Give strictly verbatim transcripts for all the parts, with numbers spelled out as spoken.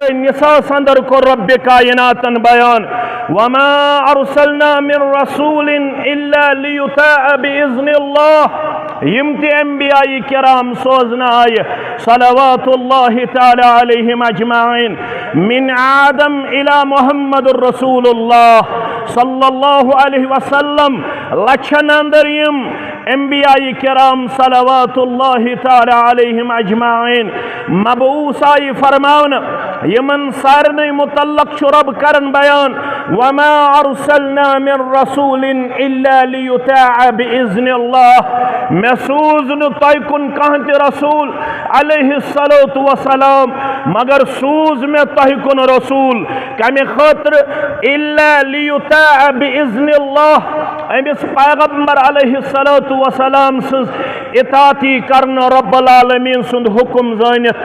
نساء اندر کوٚر رب کائناتن بیان، وما ارسلنا من رسول الا لیطاع باذن اللہ۔ یِم تہِ انبیاء کرام سوزنہٕ آیہِ، صلوات اللہ تعالی علیہم اجمعین، من آدم الی محمد رسول اللہ صلی اللہ علیہ وسلم، لچھن اندر یِم انبیاء کرام صلوات اللہ تعالی علیہم اجمعین مبعوث آیہِ فرماونہٕ، یِمن سارنٕے متعلق چھُ رب کران بیان، وما ارسلنا من رسول الا لیطاع باذن اللہ۔ مےٚ سوٗز نہٕ تۄہہِ کُن کانٛہہ تہِ رسول علیہ الصلوۃ والسلام، مگر سوٗز مےٚ تۄہہِ کُن رسول۔ کمہِ خٲطرٕ؟ الا لیطاع باذن اللہ، أمِس پیغمبر علیہ الصلوۃ والسلام سٕنٛز اطاعتی کرنہٕ، رب العالمین سُنٛد حکم زٲنِتھ۔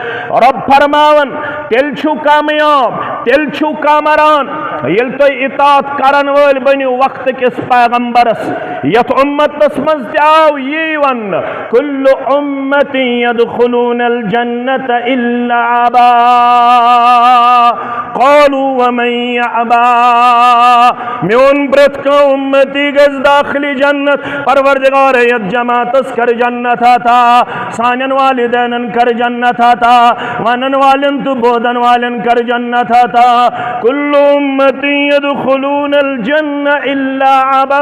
رب فرماوان، تیٚلہِ چھُو کامیاب، تیٚلہِ چھُو کامران، ییٚلہِ تُہۍ اطاعت کرن وٲلۍ بٔنِو وقت کِس پیغمبرس، یتھ امتس منٛز تہِ آو یی وننہٕ، کل امتی یدخلون الجنت الا ابا۔ قالوا ومن یأبی؟ میون پرٛٮ۪تھ کانٛہہ امتی گژھِ داخل جنت۔ پروردگار، یتھ جماعتس کر جنت عطا، سانٮ۪ن والدینن کر جنت عطا، ونن والٮ۪ن تہٕ بوزن والٮ۪ن کر جنت عطا۔ کل امتی یدخلون الجنہ الا ابا۔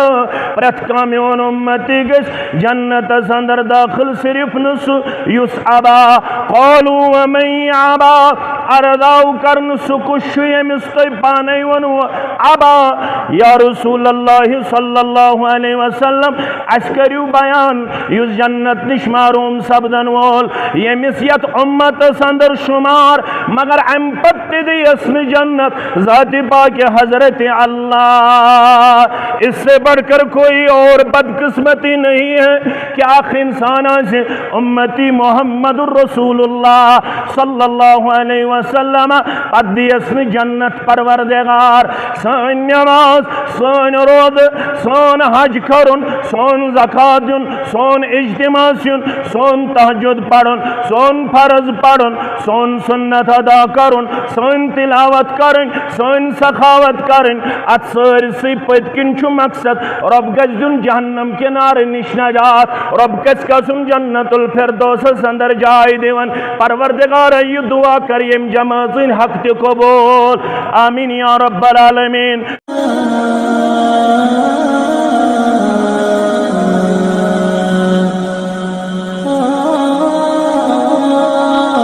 پرٛٮ۪تھ کانٛہہ میون امتی گژھِ جنتس اندر داخل، صرف نہٕ سُہ یُس ابا۔ قالوا ومن یأبی؟ عرض آو کرنہٕ، سُہ کُس چھُ ییٚمِس تۄہہِ پانے ووٚنوٕ ابا؟ یا رسول اللہ صلی اللہ علیہ وسلم، اسہِ کٔرِو بیان یُس جنت نِش محروم سپدن وول، ییٚمِس یتھ امتس اندر شمار، مگر امہِ پتہٕ تہِ دِیس نہٕ جنت ذات پاک حضرت اللہ۔ اس سے بڑھ کر کوئی اور بدقسمتی نہیں ہے کہ اکھ انسان آسہِ امتی محمد رسول اللہ صلی اللہ علیہ وسلم، پتہٕ دِیس نہٕ جنت پروردگار۔ سٲنۍ نماز، سٲنۍ روزٕ، سون حج کرُن، سون زکوٰۃ دیُن، سون اجتماعس یُن، سون تہجد پرُن، سون فرض پرُن، سون سنت ادا کرُن، سٲنۍ تلاوت کرٕنۍ، سٲنۍ سخاوت کرٕنۍ، اتھ سٲرسٕے پٔتۍ کِنۍ چھُ مقصد، رب گژھِ دیُن جہنم کنارٕ نِش نجات، رب گژھِ گژھُن جنت الفردوسس اندر جاے دِوان۔ پروردگارا، یہِ دعا کر ییٚمہِ جمٲژ ہٕنٛدۍ حق تہِ قبول۔ آمین یا رب العالمین۔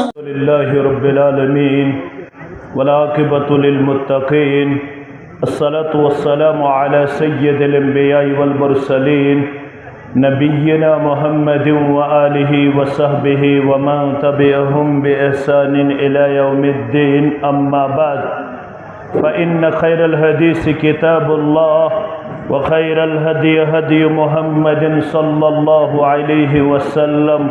الحمد لله رب العالمين، والعاقبة للمتقين، الصلاة والسلام على سيد الأنبياء والمرسلين، نبينا محمد وآله وصحبه ومن تبعهم بإحسان إلى يوم الدين، أما بعد، فإن خير الحديث كتاب الله، وخير الهدي هدي محمد صلى الله عليه وسلم،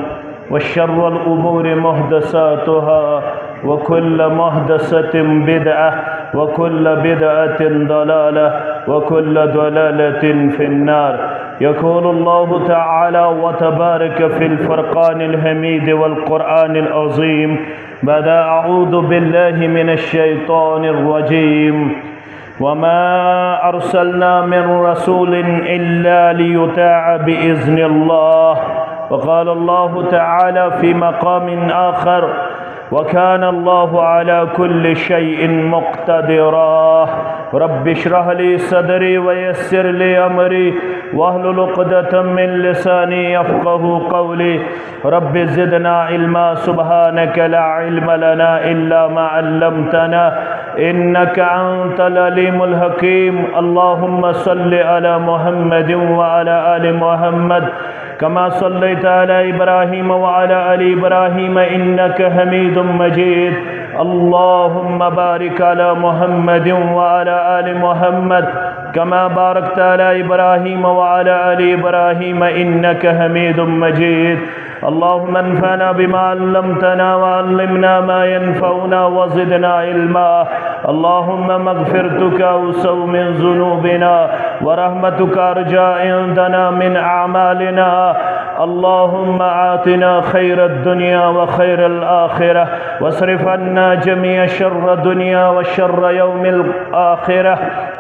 وشر الأمور محدثاتها، وكل محدثة بدعة، وكل بدعة ضلالة، وكل ضلالة في النار. يقول الله تعالى وتبارك في الفرقان الحميد والقرآن العظيم بعد أعوذ بالله من الشيطان الرجيم، وما أرسلنا من رسول إلا ليطاع بإذن الله. وقال الله تعالى في مقام آخر، وكان الله على كل شيء مقتدرا. رب اشرح لي صدري ويسر لي أمري واحلل عقدة من لساني يفقه قولي. رب زدنا علما، سبحانك لا علم لنا إلا ما علمتنا، إنك أنت العليم الحكيم. اللهم صل على محمد وعلى آل محمد، كما صليت على إبراهيم وعلى آل إبراهيم إنك حميد مجيد. اللهم بارك على محمد وعلى آل محمد، كما باركت على إبراهيم وعلى آل إبراهيم إنك حميد مجيد. اللهم انفعنا بما علمتنا وعلمنا ما ينفعنا وزدنا علما. اللهم مغفرتك أوسع من ذنوبنا ورحمتك أرجى عندنا من أعمالنا. اللهم آتنا خير الدنيا وخير الآخرة واصرف عنا جميع شر الدنيا وشر يوم الآخرة.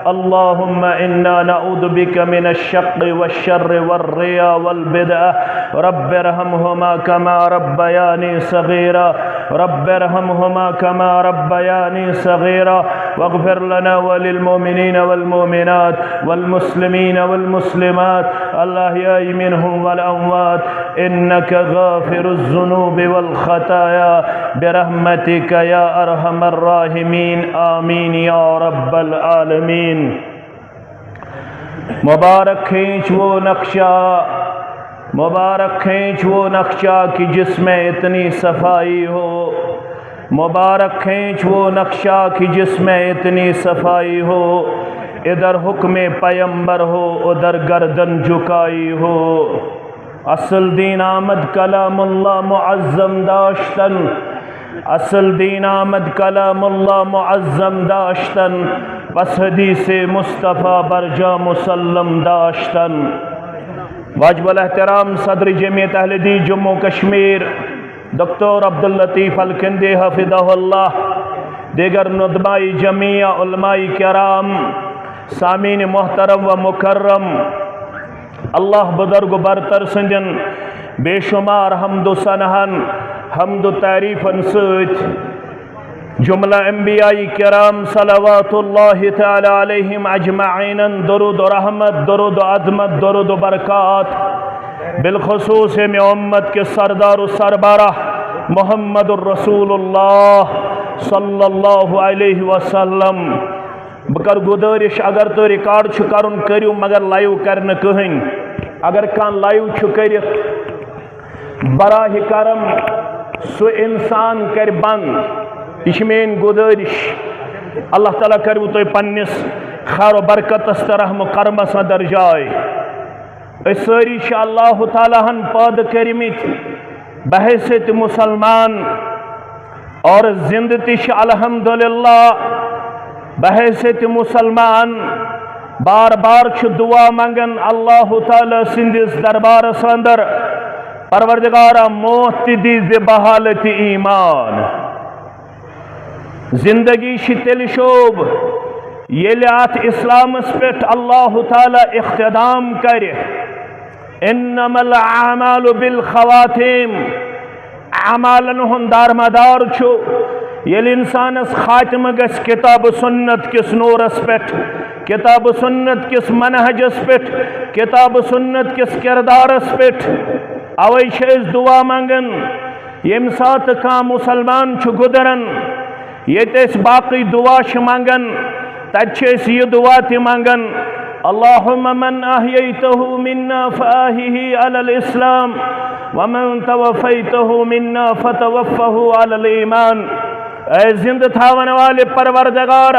اللهم إنا نعوذ بك من الشق والشر والرياء والبدعة. رب ارحمهما كما ربياني صغيرا. رب ارحمهما كما ربياني صغيرا. واغفر لنا وللمؤمنين والمؤمنات والمسلمين والمسلمات الأحياء منهم والأموات إنك غافر الذنوب والخطايا برحمتك يا أرحم الراحمين. آمين يا رب العالمين. مبارک کھینچ وہ نقشہ، مبارک کھینچ وہ نقشہ کہ جس میں اتنی صفائی ہو۔ مبارک کھینچ وہ نقشہ کہ جس میں اتنی صفائی ہو۔ ادھر حکم پیمبر ہو، ادھر گردن جھکائی ہو۔ اصل دین آمد کلام اللہ معظم داشتن۔ اصل دین آمد کلام اللہ معظم داشتن۔ پس حدیث مصطفیٰ برجا مسلم داشتن۔ واجب الاحترام صدر جمعیت اہل حدیث جموں کشمیر، دکتور عبداللطیف الکندی حفظہ اللہ، دیگر ندبائی جمعیہ، علماء کرام، سامعین محترم و مکرم، اللہ بزرگ و برتر سندین بے شمار حمد و ثناہن، حمد و تعریفن سۭتۍ، جملہ انبیاء کرام صلوات اللہ تعالی علیہم اجمعین درود و رحمت، درود و عظمت، درود و برکات، بالخصوص ییٚمہِ امت کے سردار و سربراہ محمد الرسول اللہ صلی اللہ علیہ وسلم۔ بہٕ کرٕ گُزٲرِش، اگر تُہۍ ریکارڈ چھِو کرُن، کٔرِو، مگر لایِو کرِ نہٕ کٕہٕنۍ۔ اگر کانٛہہ لایِو چھُ کٔرِتھ، براہ کرم سُہ انسان کرِ بند۔ یہِ چھِ میٲنۍ گُزٲرِش۔ اللہ تعالیٰ کروٕ تۄہہِ پننِس خیر و برکتس تہٕ رحم و کرمس اندر جاے۔ أسۍ سٲری چھِ اللہ تعالیٰ ہن پٲدٕ کٔرمٕتۍ بحیثیت مسلمان اور زندٕ تہِ چھِ الحمدللہ بحیثیت مسلمان۔ بار بار چھِ دعا منگان اللہ تعالیٰ سٕنٛدِس دربارس اندر، پروردگارا، موت تہِ دی زِ بحالت ایمان۔ زندگی چھِ تیٚلہِ شوٗب، ییٚلہِ اتھ اسلامس پٮ۪ٹھ اللہ تعالیٰ اختتام کرِ۔ انما الاعمال بالخواتیم۔ اعمالن ہُنٛد دارمدار چھُ، ییٚلہِ انسانس خاتمہٕ گژھِ کتاب و سنت کِس نورس پٮ۪ٹھ، کتاب و سنت کِس منہجس پٮ۪ٹھ، کتاب و سنت کِس کردارس پٮ۪ٹھ۔ اوے چھِ أسۍ دعا منگان، ییٚمہِ ساتہٕ کانٛہہ مسلمان چھُ گُزران، ییٚتہِ أسۍ باقٕے دعا چھِ منگان، تتہِ چھِ أسۍ یہِ دعا تہِ منگان، اللہم من احییتہ منا فاحیہ علی الاسلام، ومن توفیتہ منا فتوفہ علی الایمان۔ اے زندٕ تھاون والہِ پروردگار،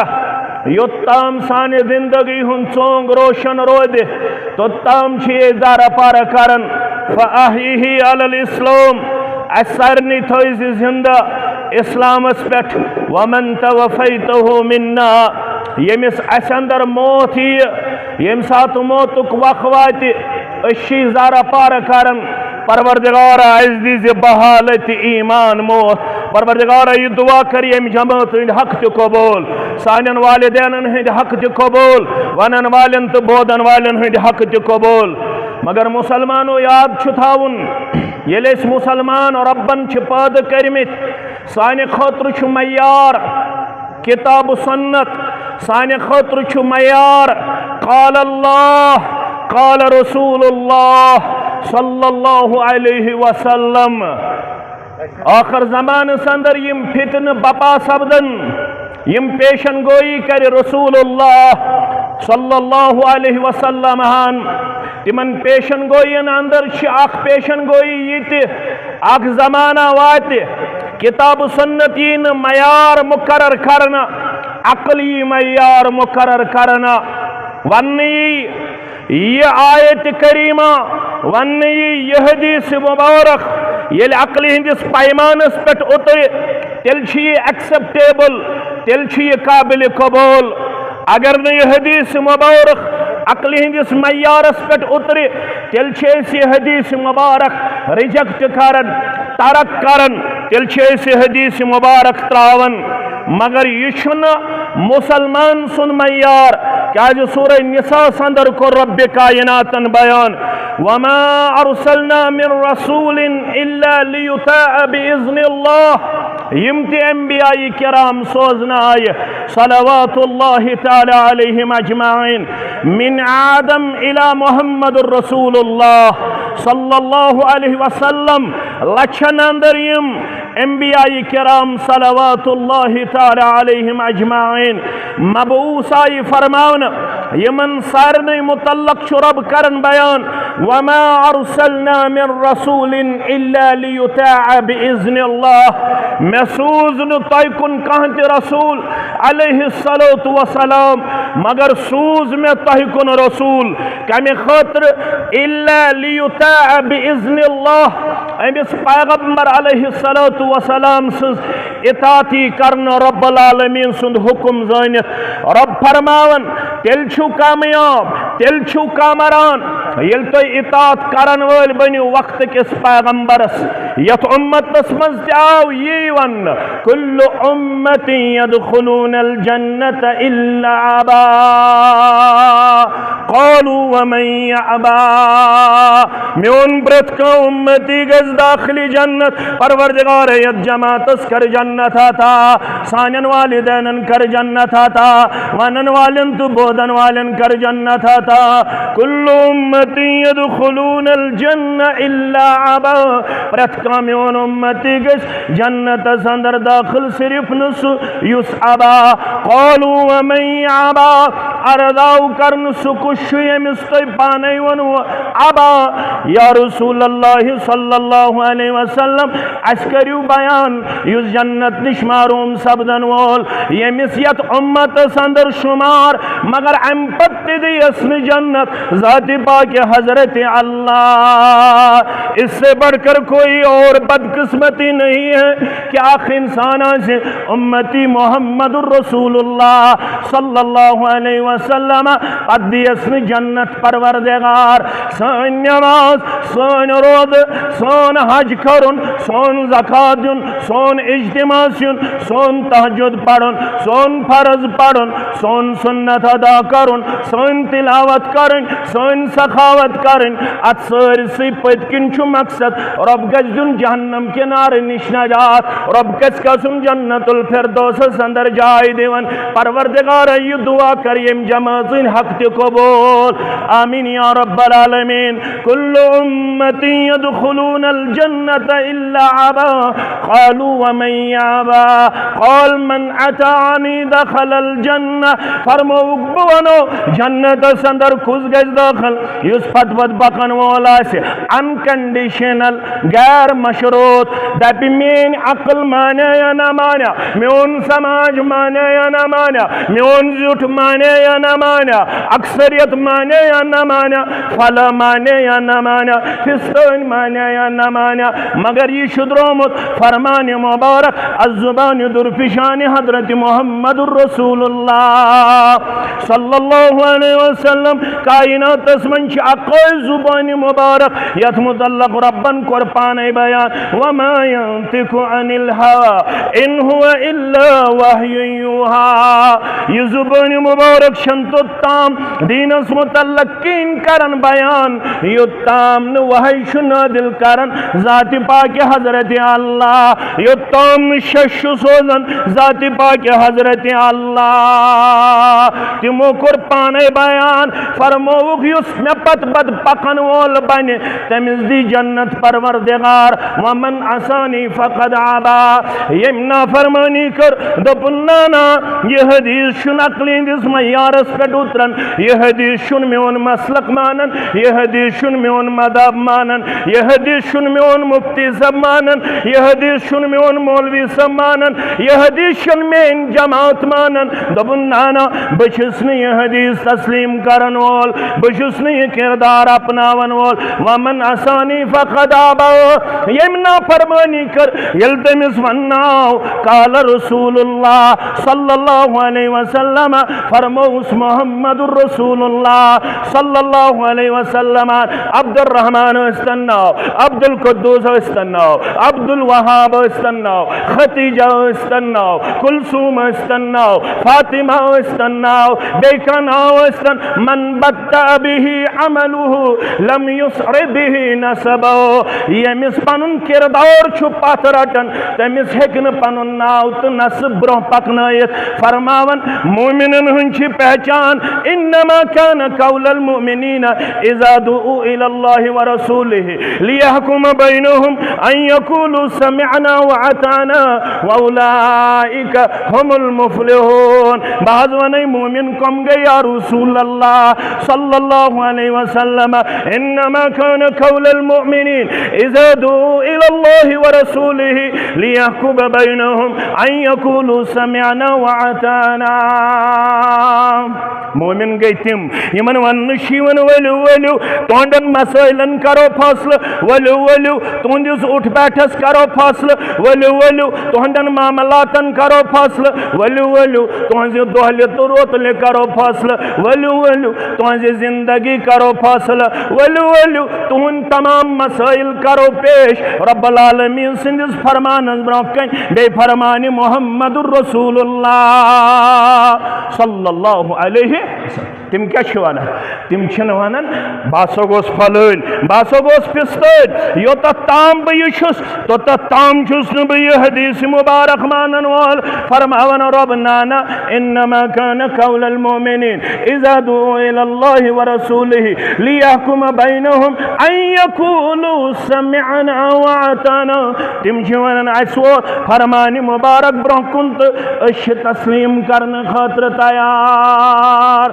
یوٚت تام سانہِ زندگی ہُنٛد ژونگ روشن روزِ، توٚت تام چھِ أسۍ دارا پارا کران، فاحیہ علی الاسلام، اسہِ سارنٕے تھٲوزِ زندٕ اسلامس پٮ۪ٹھ، ومن توفیتہ منا، ییٚمِس اسہِ اندر موت ییہِ، ییٚمہِ ساتہٕ موتُک وق واتہِ، أسۍ چھِ زارا پارٕ کران، پروردگارا، اسہِ دیٖزِ بحالت ایمان موت۔ پروردگارا، یہِ دعا کر ییٚمہِ جماعت ہٕنٛدۍ حق تہِ قبول، سانٮ۪ن والدینن ہٕنٛدۍ حق تہِ قبول، ونن والٮ۪ن تہٕ بوزن والٮ۪ن ہٕنٛدۍ حق تہِ قبول۔ مگر مسلمانو، یاد چھُ تھاوُن، ییٚلہِ أسۍ مسلمان رۄبن چھِ پٲدٕ کٔرمٕتۍ، سانہِ خٲطرٕ چھُ معیار کتاب و سنت، سانہِ خٲطرٕ چھُ معیار قال اللہ، قال رسول اللہ صلی اللہ علیہ وسلم۔ ٲخر زمانس اندر یِم فتنہٕ بپا سپدن، یِم پیشن گویی کرِ رسول اللہ صلی اللہ علیہ وسلم ہن۔ تِمن پیشن گویین اندر چھِ اکھ پیشن گویی یہِ تہِ، اکھ زمانہ واتہِ، کتاب و سنت یی نہٕ معیار مقرر کرنہٕ، عقل یی معیار مقرر کرنہٕ۔ وننہٕ یی یہِ آیت کریمہ، وننہٕ یی یہِ حدیث مبارک، ییٚلہِ عقلہِ ہٕنٛدِس پیمانس پٮ۪ٹھ اوترِ، تیٚلہِ چھُ یہِ ایکسپٹیبل، تیٚلہِ چھُ یہِ قابل قبول۔ اگر نہٕ یہِ حدیث مبارک عقلہِ ہٕنٛدِس معیارس پٮ۪ٹھ اوترِ، تیٚلہِ چھِ أسۍ یہِ حدیث مبارک ریجیکٹ کران، ترک کران، تیٚلہِ چھِ أسۍ یہِ حدیث مبارک تراوان۔ مگر یہِ چھُنہٕ مسلمان سُنٛد معیار، کیازِ سورہ نساء اندر کوٚر رب کائناتن بیان، وما ارسلنا من رسول الا لیطاع باذن اللہ۔ یِم تہِ انبیاء کرام سوزنہٕ آیہِ، صلوات اللہ تعالی علیہم اجمعین، من آدم الی محمد رسول اللہ صلی اللہ علیہ وسلم، لچھن اندر یِم انبیاء کرام صلوات اللہ تعالی علیہم اجمعین مبعوث آیہِ فرماونہٕ، یِمن سارنٕے متعلق چھُ رب کران بیان، وما ارسلنا من رسول الا لیطاع باذن اللہ۔ مےٚ سوٗز نہٕ تۄہہِ کُن کانٛہہ تہِ رسول علیہ الصلوۃ والسلام، مگر سوٗز مےٚ تۄہہِ کُن رسول۔ کمہِ خٲطرٕ؟ الا لیطاع باذن اللہ، أمِس پیغمبر علیہ الصلوۃ والسلام سٕنٛز اطاعتی کرنہٕ رب العالمین سُنٛد حکم زٲنِتھ۔ رب فرماوان، تیٚلہِ چھُو کامیاب، تیٚلہِ چھُو کامران، ییٚلہِ تُہۍ اطاعت کرن وٲلۍ بٔنِو وقت کِس پیغمبرس۔ یتھ امتس منٛز تہِ آو یی وننہٕ، کل امتی یدخلون الجنت الا ابا، قالوا ومن یأبا۔ میون پرٛٮ۪تھ کانٛہہ امتی گژھِ داخل جنت۔ پروردگار، یتھ جماعتس کر جنت عطا، سانٮ۪ن والدینن کر جنت عطا، ونن والٮ۪ن تہٕ بوزن والٮ۪ن کر جنت عطا۔ کل امتی یدخلون الجنہ الا ابا۔ پرٛٮ۪تھ کانٛہہ میون امتی گژھِ جنتس اندر داخل، صرف نہٕ سُہ یُس ابا۔ قالوا ومن یأبا، عرض آو کرنہٕ، سُہ کُس چھُ ییٚمِس تۄہہِ پانے ووٚنوٕ ابا؟ یا رسول اللہ صلی اللہ علیہ وسلم، اسہِ کٔرِو بیان یُس جنت نِش محروم سپدن وول، ییٚمِس یتھ امتس اندر شمار، مگر امہِ پتہٕ تہِ دِیس نہٕ جنت ذات پاک حضرت اللہ۔ اس سے بڑھ کر کوئی اور بدقسمتی نہیں ہے کہ اکھ انسان آسہِ امتی محمد رسول اللہ صلی اللہ علیہ وسلم، پتہٕ دِیس نہٕ جنت پروردگار۔ سٲنۍ نماز، سٲنۍ روزٕ، سون حج کرُن، سون زکات دیُن، سون اجتماع یُن، سون تہجد پرُن، سون فرض پرُن، سون سنت ادا کرُن، سٲنۍ تلاوت کرٕنۍ، سٲنۍ سخاوت کرٕنۍ، اتھ سٲرسٕے پٔتۍ کِنۍ چھُ مقصد، رۄب گژھِ دیُن جہنم کنارٕ نِش نجات، رۄب گژھِ گژھُن جنت الفردوسس اندر جاے دِوان۔ پروردگارا، یہِ دعا کر ییٚمہِ جمٲژ ہٕنٛدۍ حق تہِ قبول۔ آمین یا رب العالمین۔ کل امتی یدخلون الجنت الا ابا۔ قالوا ومن یابا؟ قال من اطاعنی دخل الجنہ۔ فرمووُکھ، بہٕ ونو جنتس اندر کُس گژھِ دٲخل؟ یُس پتہٕ پتہٕ پکن وول آسہِ، انکنڈیشنل، غیر مشروط، دپہِ میٲنۍ عقل مانیا یا نہ مانیا، میون سماج مانیا یا نہ مانیا، میون زیُٹھ مانیا یا نہ مانیا، اکثریت مانیا یا نہ مانیا، فلاں مانیا یا نہ مانیا، فستٲنۍ مانیا یا نہ مانیا، مگر یہِ چھُ درٛامُت فرمان مبارک از زبان درپیشان حضرت محمد رسول اللہ صلی اللہ علیہ وسلم۔ کائناتس منٛز چھِ اکٲے زبان مبارک، یتھ متعلق ربن کوٚر پانے بیان، وما ينطق عن الهوى ان هو الا وحی یوحی۔ یہِ زبان مبارک چھنہٕ توٚت تام دینس متعلق کِہینۍ کران بیان، یوٚت تام نہٕ وحی چھُ نازل کران ذات پاک حضرت اللہ، یوٚت تام نہٕ شش چھُ سوزان ذات پاک حضرت اللہ۔ تِمو کوٚر پانے بیان، فرمووُکھ، یُس مےٚ پتہٕ پتہٕ پکن وول بنہِ، تٔمِس دی جنت پروردگار۔ ومن عصانی فقد ابا۔ ییٚمۍ نافرمٲنی کٔر، دوٚپُن، نہ، نہ، یہِ حدیث چھُنہٕ عقلہِ ہٕنٛدِس معیارس پٮ۪ٹھ اُتران، یہِ حدیث چھُنہٕ میون مسلک مانان، یہِ حدیث چھُنہٕ میون مذہب مانان، یہِ حدیث چھُنہٕ میون مفتی صٲب مانان، یہِ حدیث چھُنہٕ میون مولوی صٲب مانان، یہِ حدیث چھُنہٕ میٲنۍ جماعت مانان۔ دوٚپُن، نہ، نہ، بہٕ چھُس یہِ حدیث تسلیم کرن وول، بہٕ چھُس نہٕ یہِ کردار اپناون وول۔ ومن عصانی فقد آبا، ییٚمۍ نافرمٲنی کٔر، ییٚلہِ تٔمِس ونناو، قال رسول اللہ صلی اللہ علیہ وسلم، فرموس محمد رسول اللہ صلی اللہ علیہ وسلم، عبد الرحمن ٲسۍتن ناو، عبد القدوس ٲسۍتن ناو، عبد الوہاب ٲسۍتن ناو، ختیجہ ٲسۍتن ناو، کلثوم ٲسۍتن ناو، فاطمہ ٲسۍتن ناو، بیٚیہِ کانٛہہ ناو ٲسۍتن، من بطأ به عمله لم يسرع به نسبه، ییٚمِس پنُن کردار چھُ پتھ رٹان، تٔمِس ہیٚکہِ نہٕ پنُن ناو تہٕ نسب برونٛہہ پکنٲیِتھ۔ فرماوان، مومنن ہٕنٛز چھِ پہچان، انما كان قول المؤمنين اذا دعوا الى الله ورسوله ليحكم بينهم ان يقولوا سمعنا واطعنا واولئك هم المفلحون۔ بہٕ حظ ونے مومن کم گٔے یا رسول اللہ صلی اللہ علیہ وسلم، انما كان قول المؤمنين اذا دعوا الى الله ورسوله ليحكم بينهم ان يقولوا سمعنا واطعنا۔ مومن گٔے تِم، یِمن وننہٕ چھُ یِوان، ؤلِو، ؤلِو، تُہنٛدٮ۪ن مسٲیلن کرو فٲصلہٕ، ؤلِو، ؤلِو، تُہنٛدِس اُٹھ بیٹھس کرو فٲصلہٕ، ؤلِو، ؤلِو، تُہنٛدٮ۪ن معاملاتن کرو فٲصلہٕ، ؤلِو، ؤلِو، تُہنٛزِ دۄہلہِ تہٕ روتلہِ کرو فٲصلہٕ، ؤلِو، ؤلِو، تُہنٛزِ زندگی کرو فٲصلہٕ، ؤلِو، ؤلِو، تُہنٛد تمام مسٲیل کرو پیش رب العالمین سٕنٛدِس فرمانس برونٛہہ کنہِ، بیٚیہِ فرمانہِ محمد رسول اللہ صلی اللہ علیہ وسلم۔ تِم کیٛاہ چھِ وَنان؟ تِم چھِنہٕ وَنان، "بہٕ ہسا گوٚژھ فلٲنۍ، بہٕ ہسا گوٚژھ فِستٲنۍ، یوٚتَتھ تام بہٕ یہِ چھُس، توٚتَتھ تام چھُس نہٕ بہٕ یہِ حدیث مبارک مانن وول۔" فرماوان رۄب، "نہ، نہ، انما كان قول المؤمنين اذا دعوا الى الله ورسوله ليحكم بينهم ان يقولوا سمعنا واطعنا۔" تِم چھِ وَنان، "اَسہِ ووت فرمانہِ مبارک برونٛہہ کُن تہٕ أسۍ چھِ تسلیم کرنہٕ خٲطرٕ تیار۔"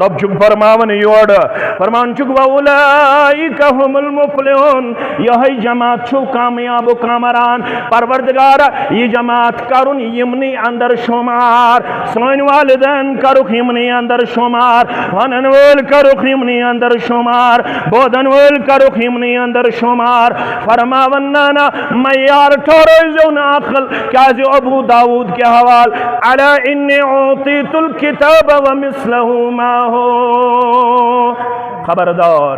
رۄب چھُکھ فرماوان یورٕ، فرمان چھُکھ، "واولئک هم المفلحون"، یِہوٚے جماعت چھُو کامیاب و کامران۔ پروردگارا، یہِ جماعت کرُن یِمنٕے اندر شمار، سٲنۍ والدین کرُکھ یِمنٕے اندر شمار، ونن وٲلۍ کرُکھ یِمنٕے اندر شمار، بوزن وٲلۍ کرُکھ یِمنٕے اندر شمار۔ فرماون، نہ، نہ، معیار ٹھہرٲیزیو نہٕ عقل، کیازِ ابو داؤد کہِ حوالہٕ، الا انی اعطیت الکتاب ومثلہ معہ۔ خبردار،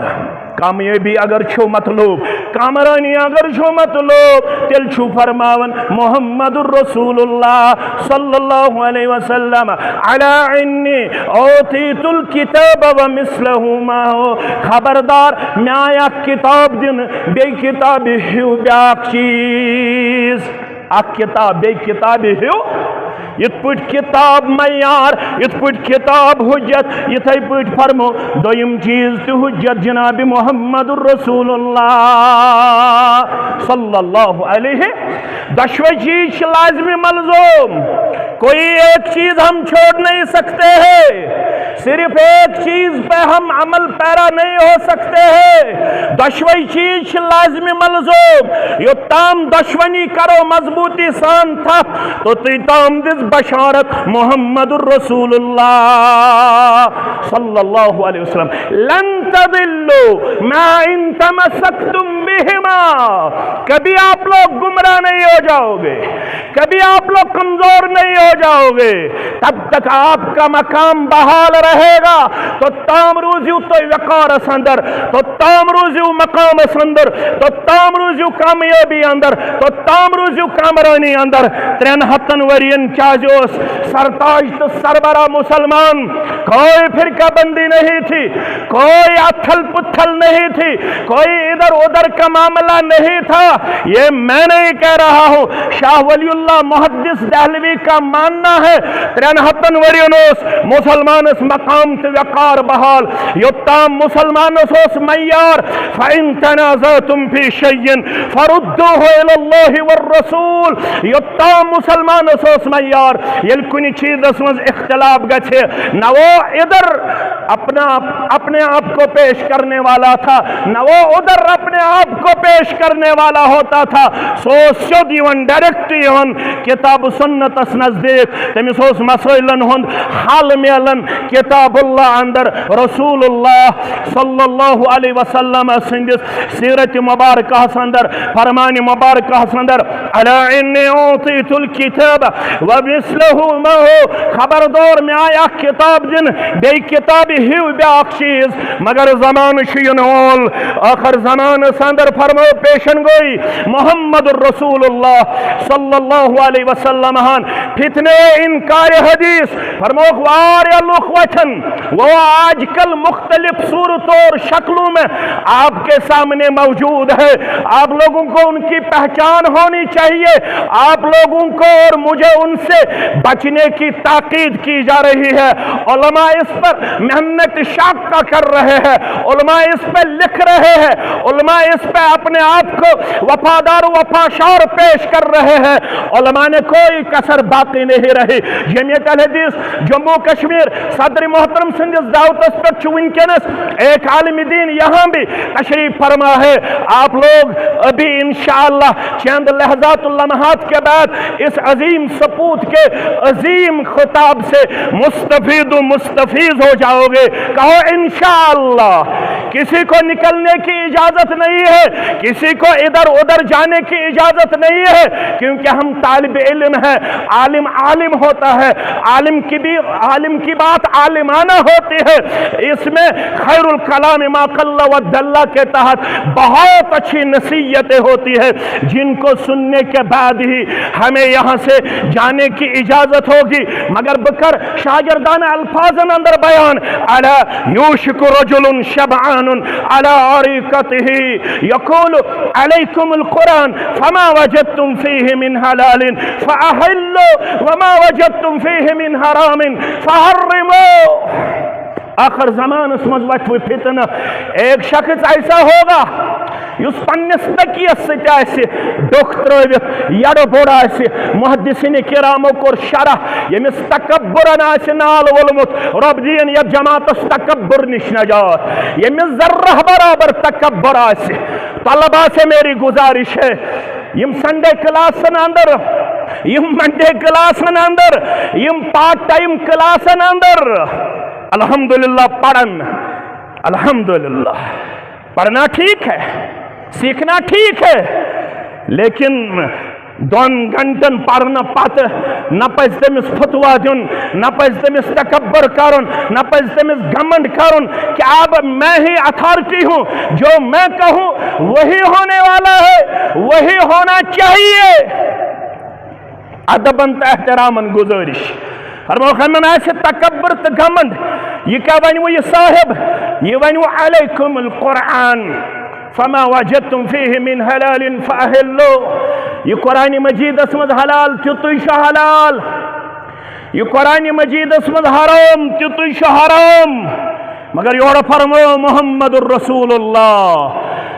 کامیٲبی اگر چھو مطلوب، کامرانی اگر چھو مطلوب، تیٚلہِ چھُو فرماوان محمد رسول اللہ صلی اللہ علیہ وسلم، الا انی اعطیت الکتاب ومثلہ معہ۔ خبردار، مےٚ آیہِ اکھ کتاب دِنہٕ، بیٚیہِ کتابہِ ہیوٗ بیٛاکھ چیٖز۔ اکھ کتاب بیٚیہِ کتابہِ ہیوٗ، یِتھ پٲٹھۍ کتاب معیار، یِتھ پٲٹھۍ کتاب حجت، یِتھے پٲٹھۍ فرمو دوٚیِم چیٖز تہِ حجت جناب محمد رسول اللہ صلی اللہ علیہ۔ دۄشوے چیٖز چھِ لازمی ملزوم، کوئی ایک چیز ہم چھوڑ نہیں سکتے ہیں، صرف ایک چیز پہ ہم عمل پیرا نہیں ہو سکتے ہیں۔ دۄشوے چیٖز چھِ لازمی ملزوم۔ یوٚتام دۄشوٕنی کرو مضبوٗطی سان تھپھ، توٚتُے تام دِژ بشارت محمد رسول اللہ صلی اللہ علیہ وسلم، لن تضلوا ما ان تمسکتم بہما، کبھی آپ لوگ گمراہ نہیں ہو جاؤ گے، کبھی آپ لوگ کمزور نہیں ہو جاؤ گے، تب تک آپ کا مقام بحال رہے گا۔ توٚتام روٗزِو تُہۍ وقارس اندر، توٚتام روٗزِو مقامس اندر، توٚتام روٗزِو کامیٲبی اندر، توٚتام روٗزِو کامرٲنی اندر۔ ترٛٮ۪ن ہتن ؤرین کیازِ اوس سرتاج تہٕ سربراہ مسلمان؟ کوئی فرقہ بندی نہیں تھی، کوئی اتھل پتھل نہیں تھی، کوئی ادھر ادھر کا معاملہ نہیں تھا۔ یہ میں نہیں کہہ رہا ہوں، شاہ ولی اللہ محدث دہلوی کا ماننا ہے۔ ترٛٮ۪ن ہتن ؤرین اوس مسلمانس مقام تہٕ وقار بحال۔ یوٚتام مسلمانس اوس معیار، فَإِن تَنَازَعْتُمْ فِي شَيْءٍ فَرُدُّوهُ إِلَى اللَّهِ وَالرَّسُولِ۔ یوٚتام مسلمانس اوس معیار، ییٚلہِ کُنہِ چیٖزس منٛز اختلاف گژھِ، نہ وہ ادھر اپنا، اپنے آپ کو پیش کرنے والا تھا، نہ وہ ادھر اپنے آپ کو پیش کرنے والا ہوتا تھا، سو اوس سیوٚد یِوان، ڈائریکٹ یِوان کتاب و سنتس نزدیک۔ تٔمِس اوس مسائلن ہُنٛد حل میلان کتاب اللہ اندر، رسول اللہ صلی اللہ علیہ وسلم سٕنٛدِس سیرت مبارکہس اندر، فرمان مبارکہس اندر۔ الا انی اعطیت الکتاب ومثلہ معہ، خبردار، مےٚ آیہِ اکھ کتاب دِنہٕ، بیٚیہِ کتابہِ ہیو بیاکھ چیز، مگر زمانہٕ چھُ یِنہٕ وول، ٲخر زمانس اندر فرمٲو پیشن گوئی محمد رسول اللہ صلی اللہ علیہ وسلم ہن فتنہ انکار حدیث، فرمووُکھ واریاہ لُکھ وۄتھن، وہ آج کل مختلف صورتوں اور شکلوں میں آپ کے سامنے موجود ہے، آپ لوگوں کو ان کی پہچان ہونی چاہیے، آپ لوگوں کو اور مجھے ان سے بچنے کی تاکید کی جا رہی ہے۔ علماء اس پر محنت شاقہ کر رہے ہیں، علماء اس پر لکھ رہے ہیں، علماء اس پہ اپنے آپ کو وفادار و وفاشار پیش کر رہے ہیں، علماء نے کوئی کسر باقی نہیں رہی۔ جمعیت الحدیث جموں کشمیر صدر محترم سٕنٛدِس دعوتس پٮ۪ٹھ چھُ وٕنکیٚنس ایک عالم دین یہاں بھی تشریف فرما ہے۔ آپ لوگ ابھی انشاءاللہ چند لحظات و لمحات کے بعد اس عظیم سپوت کے عظیم خطاب سے مستفید و مستفیض ہو جاؤ گے۔ کہو انشاءاللہ۔ کسی کو نکلنے کی اجازت نہیں ہے، کسی کو ادھر ادھر جانے کی اجازت نہیں ہے، کیونکہ ہم طالب علم ہیں۔ عالم عالم ہوتا ہے، عالم کی بھی، عالم کی بات عالمانہ ہوتی ہے۔ اس میں خیر الکلام ما قل و دل کے تحت بہت اچھی نصیحتیں ہوتی ہے، جن کو سننے کے بعد ہی ہمیں یہاں سے جانے کی اجازت ہوگی۔ مگر بہٕ کرٕ شاگردانہ الفاظن اندر بیان۔ الا یوشک رجل شبعان علی عریقتہ یقول علیکم القرآن فما وجدتم فیہ من حلال فأحلوا وما وجدتم فیہ من حرام فحرموا۔ آخر زمانس منٛز وۄتھِ وۄنۍ فتنہ۔ ایک شخص ایسا ہوگا یُس پننِس تکیس سۭتۍ آسہِ ڈوٚکھ ترٲوِتھ، یڑٕ بوٚڑ آسہِ۔ محدثین کرامو کوٚر شرح، ییٚمِس تکبرن آسہِ نال وولمُت، رۄب دِیِن یتھ جماعتس تکبر نِش نجات۔ ییٚمِس ذرہ برابر تکبر آسہِ، طلبہ سے میری گزارش ہے، یِم سنڈے کلاسن اندر، یِم منڈے کلاسن اندر، یِم پارٹ ٹائم کلاسن اندر، الحمدللہ پرن، الحمدللہ پڑھنا ٹھیک ہے، سیکھنا ٹھیک ہے، لیکن دۄن گھنٹن پرنہٕ پتہٕ نہ پزِ تٔمِس فتوا دیُن، نہ پزِ تٔمِس تکبر کرُن، نہ پزِ تٔمِس گھمنڈ کرُن کہ اب میں ہی اتھارٹی ہوں، جو میں کہوں وہی ہونے والا ہے، وہی ہونا چاہیے۔ ادبن تہٕ احترامن گزارش۔ فرمووُکھ، یِمن آسہِ تکبر تہٕ گھمنڈ، یہِ کیٛاہ ونوٕ یہِ صاحب؟ یہِ ونوٕ علیکم القرآن فما وجدتم فیہ من حلال فأحلوا۔ یہِ قرآن مجیدس منٛز حلال تیُتُے چھُ حلال، یہِ قرآن مجیدس منٛز حرام تیُتُے چھُ حرام۔ مگر یورٕ فرموو محمد رسول اللہ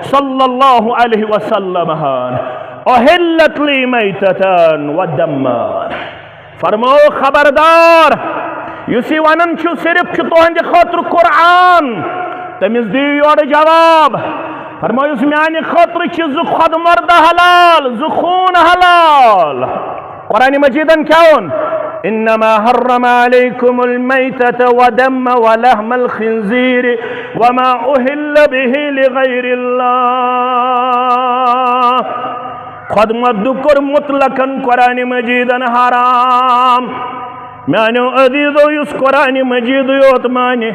صلی اللہ علیہ وسلم ہن، احلت لی میتتان و دمان۔ فرموو خبردار، یُس یہِ ونان چھُ صرف چھُ تُہنٛدِ خٲطرٕ قرآن، تٔمِس دِیِو یورٕ جواب۔ فرمٲیُس میانہِ خٲطرٕ چھِ زٕ خۄد مردٕ حلال، زٕ خوٗن حلال۔ قرآن مجیدن کیٛاہ ووٚن؟ انما حرم علیکم المیتۃ والدم ولحم الخنزیر وما اہل بہ لغیر اللہ۔ خۄد مردُک کوٚر مطلقاً قرآن مجیدن حرام۔ میانیو عزیزو، یُس قرآن مجیدٕے یوت مانہِ،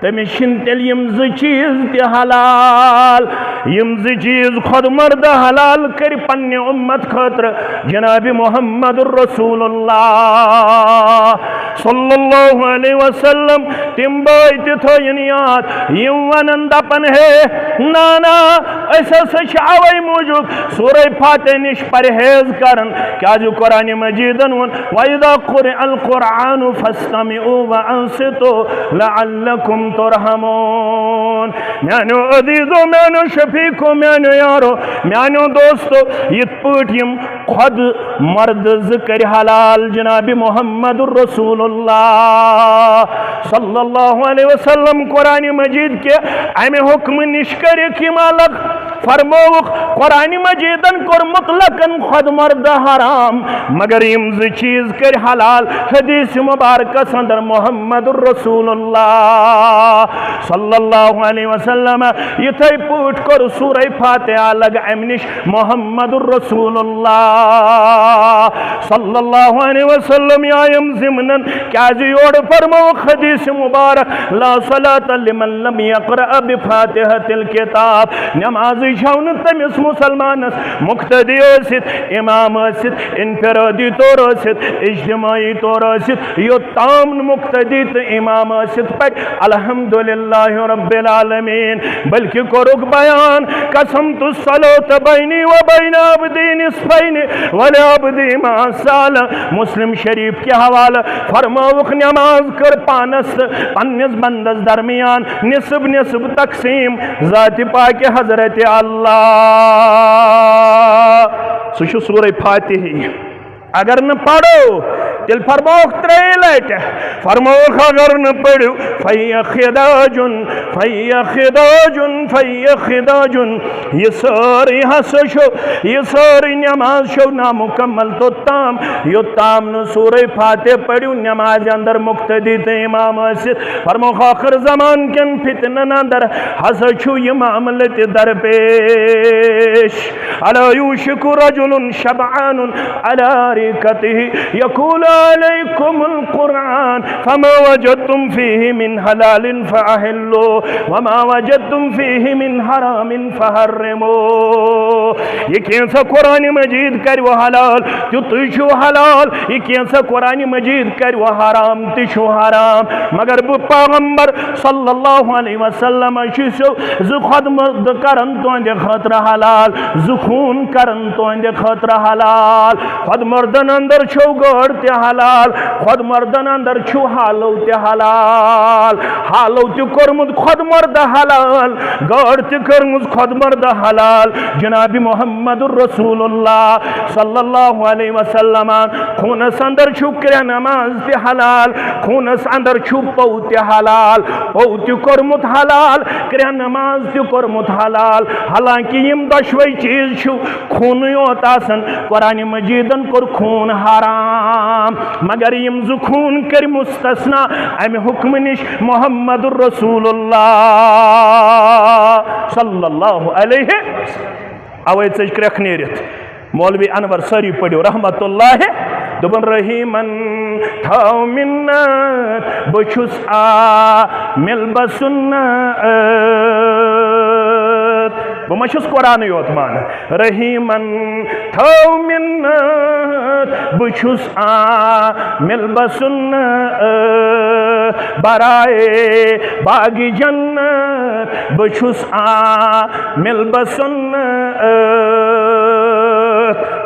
تٔمِس چھِنہٕ تیٚلہِ یِم زٕ چیٖز تہِ حلال۔ یِم زٕ چیٖز خۄد مردٕ حلال کٔرۍ پننہِ اُمت خٲطرٕ جناب محمد رسول اللہ صلی اللہ علیہ وسلم۔ تِم بٲے تہِ تھٲیِن یاد، یِم ونن دپن، ہے نا نا، أسۍ ہسا چھِ اوے موٗجوٗب سورہ فاتحہ نِش پرہیز کران، کیازِ قرآن مجیدن ووٚن، وَإِذَا قُرِئَ الْقُرْآنُ فَاسْتَمِعُوا وَأَنصِتُوا لَعَلَّكُمْ تُرْحَمُونَ۔ میانیو عزیزو، میانیو شفیقو، میانیو یارو، میانیو دوستو، یِتھ پٲٹھۍ یِم خۄد مرد زٕ کٔرۍ حلال جناب محمد رسول اللہ صلی اللہ علیہ وسلم۔ قرآن مجید کہِ امہِ حکمہٕ نِش کٔرِکھ یِم الگ۔ فرمووُکھ، قرآن مجیدن کوٚر مطلقاً خود مرد حرام، مگر یِم زٕ چیٖز کٔرۍ حلال حدیث مبارکس اندر محمد رسول اللہ صلی اللہ علیہ وسلم۔ یِتھے پٲٹھۍ کوٚر سورہ فاتحہ الگ امہِ نِش محمد رسول اللہ صلی اللہ علیہ وسلم۔ یا یِم ضمنن کیازِ یورٕ فرمووُکھ حدیث مبارک، لا صلاة لمن لم يقرأ بفاتحة الكتاب۔ نمازٕے چھَو نہٕ تٔمِس مسلمانس مقتدی ٲسِتھ، امام ٲسِتھ، انفرادی طور ٲسِتھ، اجتماعی طور ٲسِتھ، یوٚت تام نہٕ مقتدی تہٕ امام ٲسِتھ پرِ الحمدللہ رب العالمین، بلکہ کوٚرُکھ بیان، قسمت الصلاة بینی و بین عبدی نصفین ولعبدی ما سأل۔ مسلم شریف کہِ حوالہٕ فرمٲوُکھ، نماز کٔر پانس تہٕ پننِس بندس درمیان نصف نصف تقسیم۔ ذات پاک حضرت اللہ۔ سُہ چھُ سورہ فاتحی۔ اگر نہٕ پرو، تیٚلہِ فرمووُکھ ترٛیٚیہِ لٹہِ، فرمووُکھ اگر نہٕ پٔرِو، فَيَخِدَاجٌ، فَيَخِدَاجٌ، فَيَخِدَاجٌ۔ یہِ سٲرٕے ہسا چھُ، یہِ سٲرٕے نماز چھو نامکمل توٚتام، یوٚتام نہٕ سورہ فاتح پٔرِو نمازِ اندر مقتدی تہٕ امام ٲسِتھ۔ فرمووُکھ ٲخر زمان کٮ۪ن فتنن اندر ہسا چھُ یہِ معاملہٕ تہِ درپیش۔ ألا يوشك رجل شبعان على أريكته يقول عليكم القرآن فما وجدتم فيه من حلال فأحلوا وما وجدتم فيه من حرام فحرموا۔ یہِ کینٛژھا قرآن مجید کرِ وۄنۍ حلال، تیُتُے چھُ حلال۔ یہِ کینٛژھا قرآن مجید کرِ وۄنۍ حرام، تہِ چھُ حرام۔ مگر بہٕ پیغمبر صلی اللہ علیہ وسلم چھُسو زٕ خۄد مرد کرن تُہنٛدِ خٲطرٕ حلال، زٕ خوٗن کرن تُہنٛدِ خٲطرٕ حلال۔ خۄد مردن اندر چھو گٲڈ تہِ حلال، خۄد مردن اندر چھُ حالو تہِ حلال۔ حالو تہِ کوٚرمُت خۄد مرد حلال، گٲڈ تہِ کٔرمٕژ خۄد مرد حلال۔ جناب محمد رسول اللہ صلی اللہ علیہ وسلم۔ خوٗنس اندر چھُ کرٛٮ۪ن نماز تہِ حلال، خوٗنس اندر چھُ پوٚو تہِ حلال، پوٚو تہِ کوٚرمُت حلال، کرٛٮ۪ن نماز تہِ کوٚرمُت حلال۔ حالانکہ یِم دۄشوے چیٖز چھِ خوٗنٕے یوت آسان۔ قرآن مجیدن کوٚر خوٗن حرام، مگر یِم زٕ خوٗن کٔرۍ مستثنا امہِ حکمہٕ نِش۔ محمد رسول اللہ صلی اللہ علیہ وسلم۔ اوے ژٔج کرٛٮ۪کھ نیٖرِتھ۔ مولوی انور سٲری پٔرِو رحمت اللہ۔ دوٚپُن، رحیمن تھاو مِنت، بہٕ چھُس عامل بسنت۔ بہٕ ما چھُس قرآنٕے یوت مانان؟ رحیمن تھاو مِنت، بہٕ چھُس عامل بسنت۔ برائے باغ جنت، بہٕ چھُس عامل بسنت۔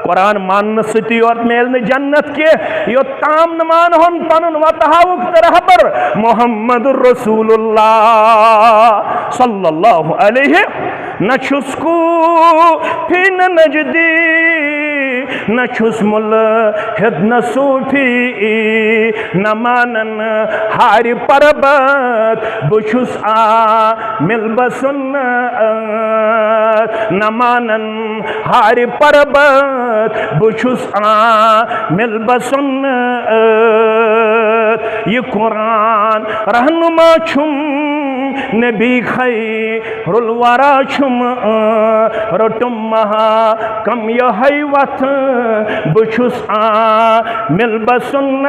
قرآن ماننہٕ سۭتی یوت میلہِ نہٕ جنت کینٛہہ، یوٚت تام نہٕ مانہون پنُن وتہٕ ہاوُک تہٕ رہبر محمد رسول اللہ صلی اللہ علیہ۔ نہ چھُس کوفی نہ نجدی، نہ چھُس ملحد نہ صوفی، نہ مانن ہارِ پربت، بہٕ چھُس عامل بسنت۔ نہ مانن ہارِ پربت، بہٕ چھُس عامل بسنت۔ یہِ قرآن رہنما چھُم، نبی خیرالورا چھُم، رٔٹُم محکم یِہوٚے وَتھ، بہٕ چھُس عامل بسنت۔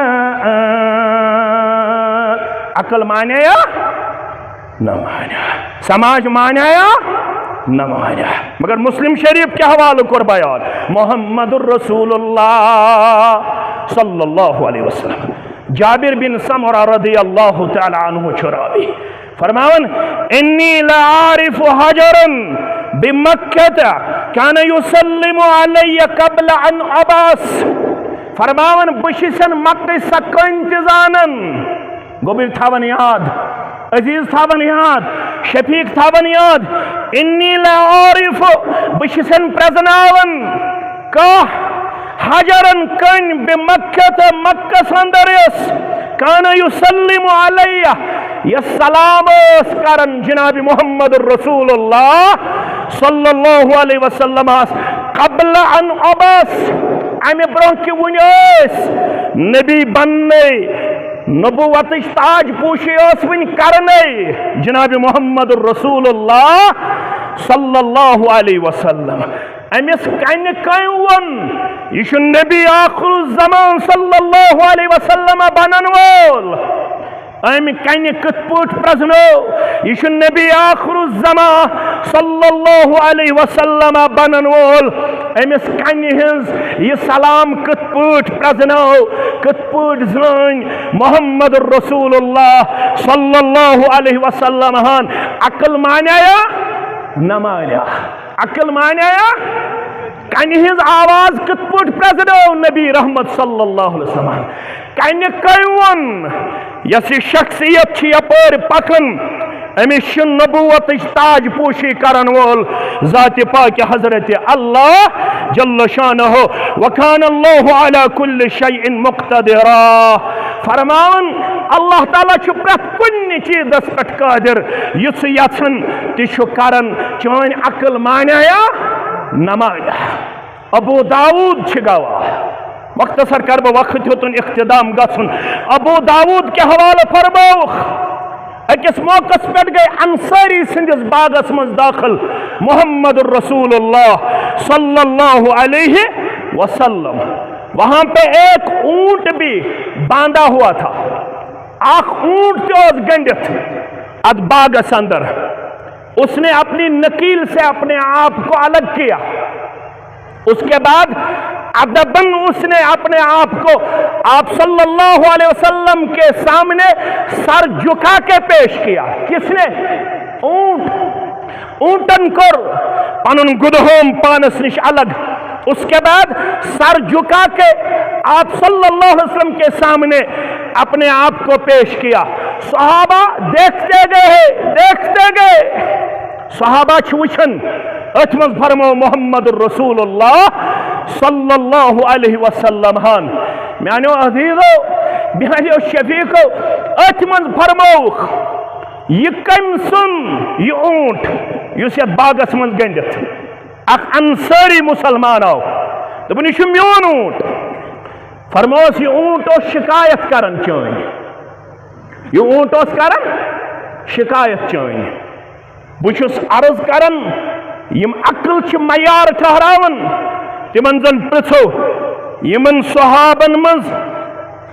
عقل مانیٛا؟ نہ مانیٛا۔ سماج مانیٛا؟ نہ مانیٛا۔ مگر مسلم شریف کہِ حوالہٕ کوٚر بیان؟ محمد رسول اللہ صلی اللہ علیہ وسلم۔ جابر بن سمرہ رضی اللہ تعالی عنہ چھُ راوی۔ فرماوان، انی لعارف حجرا بمکہ کان یسلم علی قبل ان ابعث۔ فرماوان، بہٕ چھُسن مکہ سۄ کٔنۍ تہِ زانان۔ گوٚبرۍ تھاوان یاد، عزیز تھاوان یاد، شفیق تھاوان یاد۔ انی لعارف، بہٕ چھُسن پرزناوان کانٛہہ حجرن کن بمکہ، تہٕ مکس اندر یس کان یسلم علیہ، یس سلام ٲس کران جناب محمد رسول اللہ صلی اللہ علیہ وسلم، قبل ان ابعث، امہِ برونٛہہ کہِ وُنہِ ٲسۍ نبی بننے، نبوتٕچ تاج پوشی ٲس وُنہِ کرنے جناب محمد رسول اللہ صلی اللہ علیہ وسلم۔ أمِس کنہِ کٔمۍ ووٚن، یہِ چھُ نبی آخر الزمان صلی اللہ علیہ وسلم بنن وول؟ أمۍ کنہِ کِتھ پٲٹھۍ پرزنو، یہِ چھُ نبی آخر الزمان صلی اللہ علیہ وسلم بنن وول؟ أمِس کنہِ ہٕنٛز یہِ سلام کِتھ پٲٹھۍ پرزنو، کِتھ پٲٹھۍ زٲنۍ محمد رسول اللہ صلی اللہ علیہ وسلم ہن؟ عقل مانیا یا نہ مانیا؟ عقل مانیا یا؟ کنہِ ہٕنٛز آواز کِتھ پٲٹھۍ پرزنٲو نبی رحمت صلی اللہ علیہ وسلم؟ کنہِ کٔمۍ ووٚن، یۄس یہِ شخصیت چھِ یپٲرۍ پکان، أمِس چھِ نبوتٕچ تاج پوشی کرن وول ذات پاک حضرت اللہ جل شانہ، وکان اللہ علی کل شیء مقتدرا۔ فرماوان، اللہ تعالیٰ چھُ پرٛٮ۪تھ کُنہِ چیٖزس پٮ۪ٹھ قٲدر، یُس سُہ یژھان تہِ چھُ کران۔ چٲنۍ عقل مانیا یا نہ مانیا؟ ابو داؤد چھِ گواہ۔ مختصر کر بہٕ، وقت ہیوٚتُن اختتام گژھُن۔ ابو داؤد کہِ حوالہٕ فرمٲوُکھ، أکِس موقعس پٮ۪ٹھ گٔے انصاری سٕنٛدِس باغس منٛز داخل محمد رسول اللہ صلی اللہ علیہ وسلم۔ وہاں پہ ایک اونٹ بھی باندھا ہوا تھا۔ اکھ اونٹ تہِ اوس گٔنڈِتھ اتھ باغس اندر۔ اس نے اپنی نکیل سے اپنے آپ کو الگ کیا۔ اس کے بعد ادبن اس نے اپنے آپ کو آپ صلی اللہ علیہ وسلم کے سامنے سر جھکا کے پیش کیا۔ کس نے؟ اونٹ۔ اونٹن کوٚر پنُن گُدہوم پانس نش الگ۔ اس کے بعد سر جھکا کے آپ صلی اللہ علیہ وسلم کے سامنے اپنے آپ کو پیش کیا۔ صحابہ دیکھتے گئے، دیکھتے گئے۔ صحابہ چھِ وٕچھان، أتھۍ منٛز فرمو محمد رسول اللہ صلی اللہ علیہ وسلم ہن۔ میانیو عزیزو، میانیو شفیقو، أتھۍ منٛز فرمووُکھ، یہِ کٔمۍ سُنٛد یہِ اونٹ یُس یتھ باغس منٛز گٔنڈِتھ؟ اکھ انصاری مسلمان آو، دوٚپُن، یہِ چھُ میون اونٹ۔ فرموس، یہِ اونٹ اوس شکایت کران چٲنۍ، یہِ اونٹ اوس کران شکایت چٲنۍ۔ بہٕ چھُس عرض کران، یِم عقل چھِ معیار ٹھہراوان، تِمن زن پرژھو، یِمن صحابن منٛز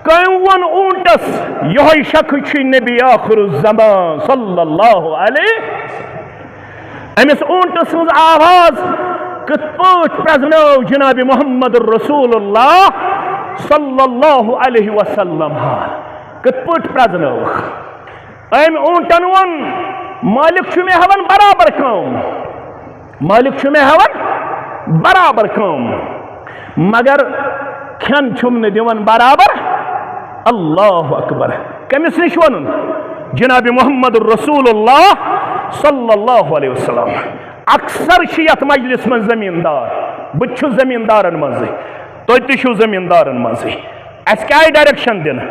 کٔمۍ ووٚن اونٹس، یِہوٚے شخص چھُے نبی آخر الزمان صلی اللہ علیہ؟ أمِس اونٹس ہٕنٛز آواز کِتھ پٲٹھۍ پرزنٲو جناب محمد رسول اللہ صلی اللہ علیہ وسلم؟ ہا، کِتھ پٲٹھۍ پرزنٲوکھ؟ أمۍ اونٹن ووٚن، مٲلِک چھُ مےٚ ہٮ۪وان برابر کٲم، مٲلِک چھُ مےٚ ہٮ۪وان برابر کٲم، مگر کھٮ۪ن چھُم نہٕ دِوان برابر۔ اللہ اکبر۔ کٔمِس نِش وَنُن؟ جناب محمد رسول اللہ صلی اللہ علیہ وسلم۔ اکثر چھِ یتھ مجلس منٛز زمیٖندار، بہٕ تہِ چھُس زمیٖندارن منٛزٕے، تُہۍ تہِ چھِو زمیٖندارن منٛزٕے۔ اَسہِ کیٛاہ آیہِ ڈایریکشن دِنہٕ؟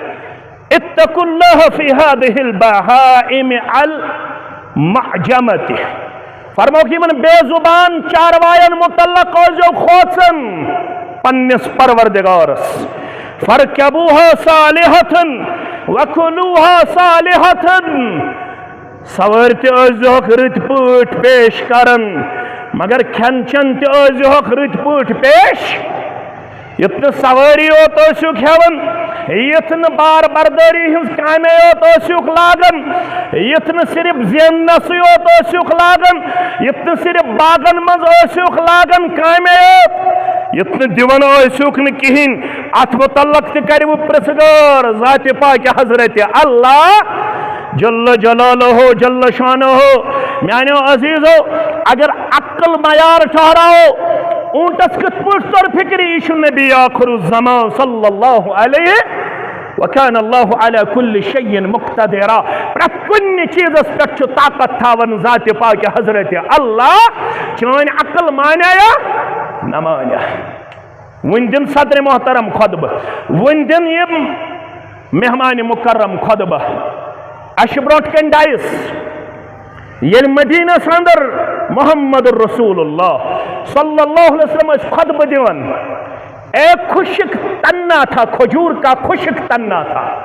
اتقوا اللہ فی ہذہ البہائم المعجمۃ۔ فرموکھ یِمن بے زبان چارواین متعلق، ٲسۍزیو کھوژان پننِس پروردگارس۔ فرکبوہا صالحۃ وکلوہا صالحۃ۔ سوٲرۍ تہِ ٲسۍزیوکھ رٕتۍ پٲٹھۍ پیش کران، مگر کھٮ۪ن چٮ۪ن تہِ ٲسۍزیوکھ رٕتۍ پٲٹھۍ پیش۔ یُتھ نہٕ سوٲری یوت ٲسِو کھٮ۪وان، یُتھ نہٕ بار بردٲری ہٕنٛز کامے یوت ٲسِو لاگان، یُتھ نہٕ صرف زیننَسٕے یوت ٲسِو لاگان، یُتھ نہٕ صرف باغن منٛز ٲسِو لاگان کامے یوت، یُتھ نہٕ دِوان ٲسِو نہٕ کِہیٖنۍ۔ اَتھ مُتعلق تہِ کَرِ وۄنۍ پرٛژھ گٲر ذاتِ پاکہِ حضرت اللہ جل جلالہ جل شانہ۔ میانیو عزیزو، اگر عقل معیار ٹھہراو، اونٹس کِتھ پٲٹھۍ توٚر فکرِ، یہِ چھُ نبی آخر الزمان صلی اللہ علیہ، وکان اللہ علی کل شیء مقتدرا۔ پرٛٮ۪تھ کُنہِ چیٖزس پٮ۪ٹھ چھُ طاقت تھاوان ذاتِ پاکہِ حضرت اللہ۔ چٲنۍ عقل مانیا یا نہ مانیا؟ وۄنۍ دِن صدر محترم خطبہٕ، وۄنۍ دِن یِم مہمان مکرم خطبہٕ۔ اَسہِ چھِ برونٛٹھ کَنۍ ڈایِس۔ ییٚلہِ مدینس اندر محمد رسول اللہ صلی اللہ علیہ وسلم ٲسۍ خطبہٕ دِوان، اے خشک تنہ تھا، کھجور کا خشک تنہ تھا،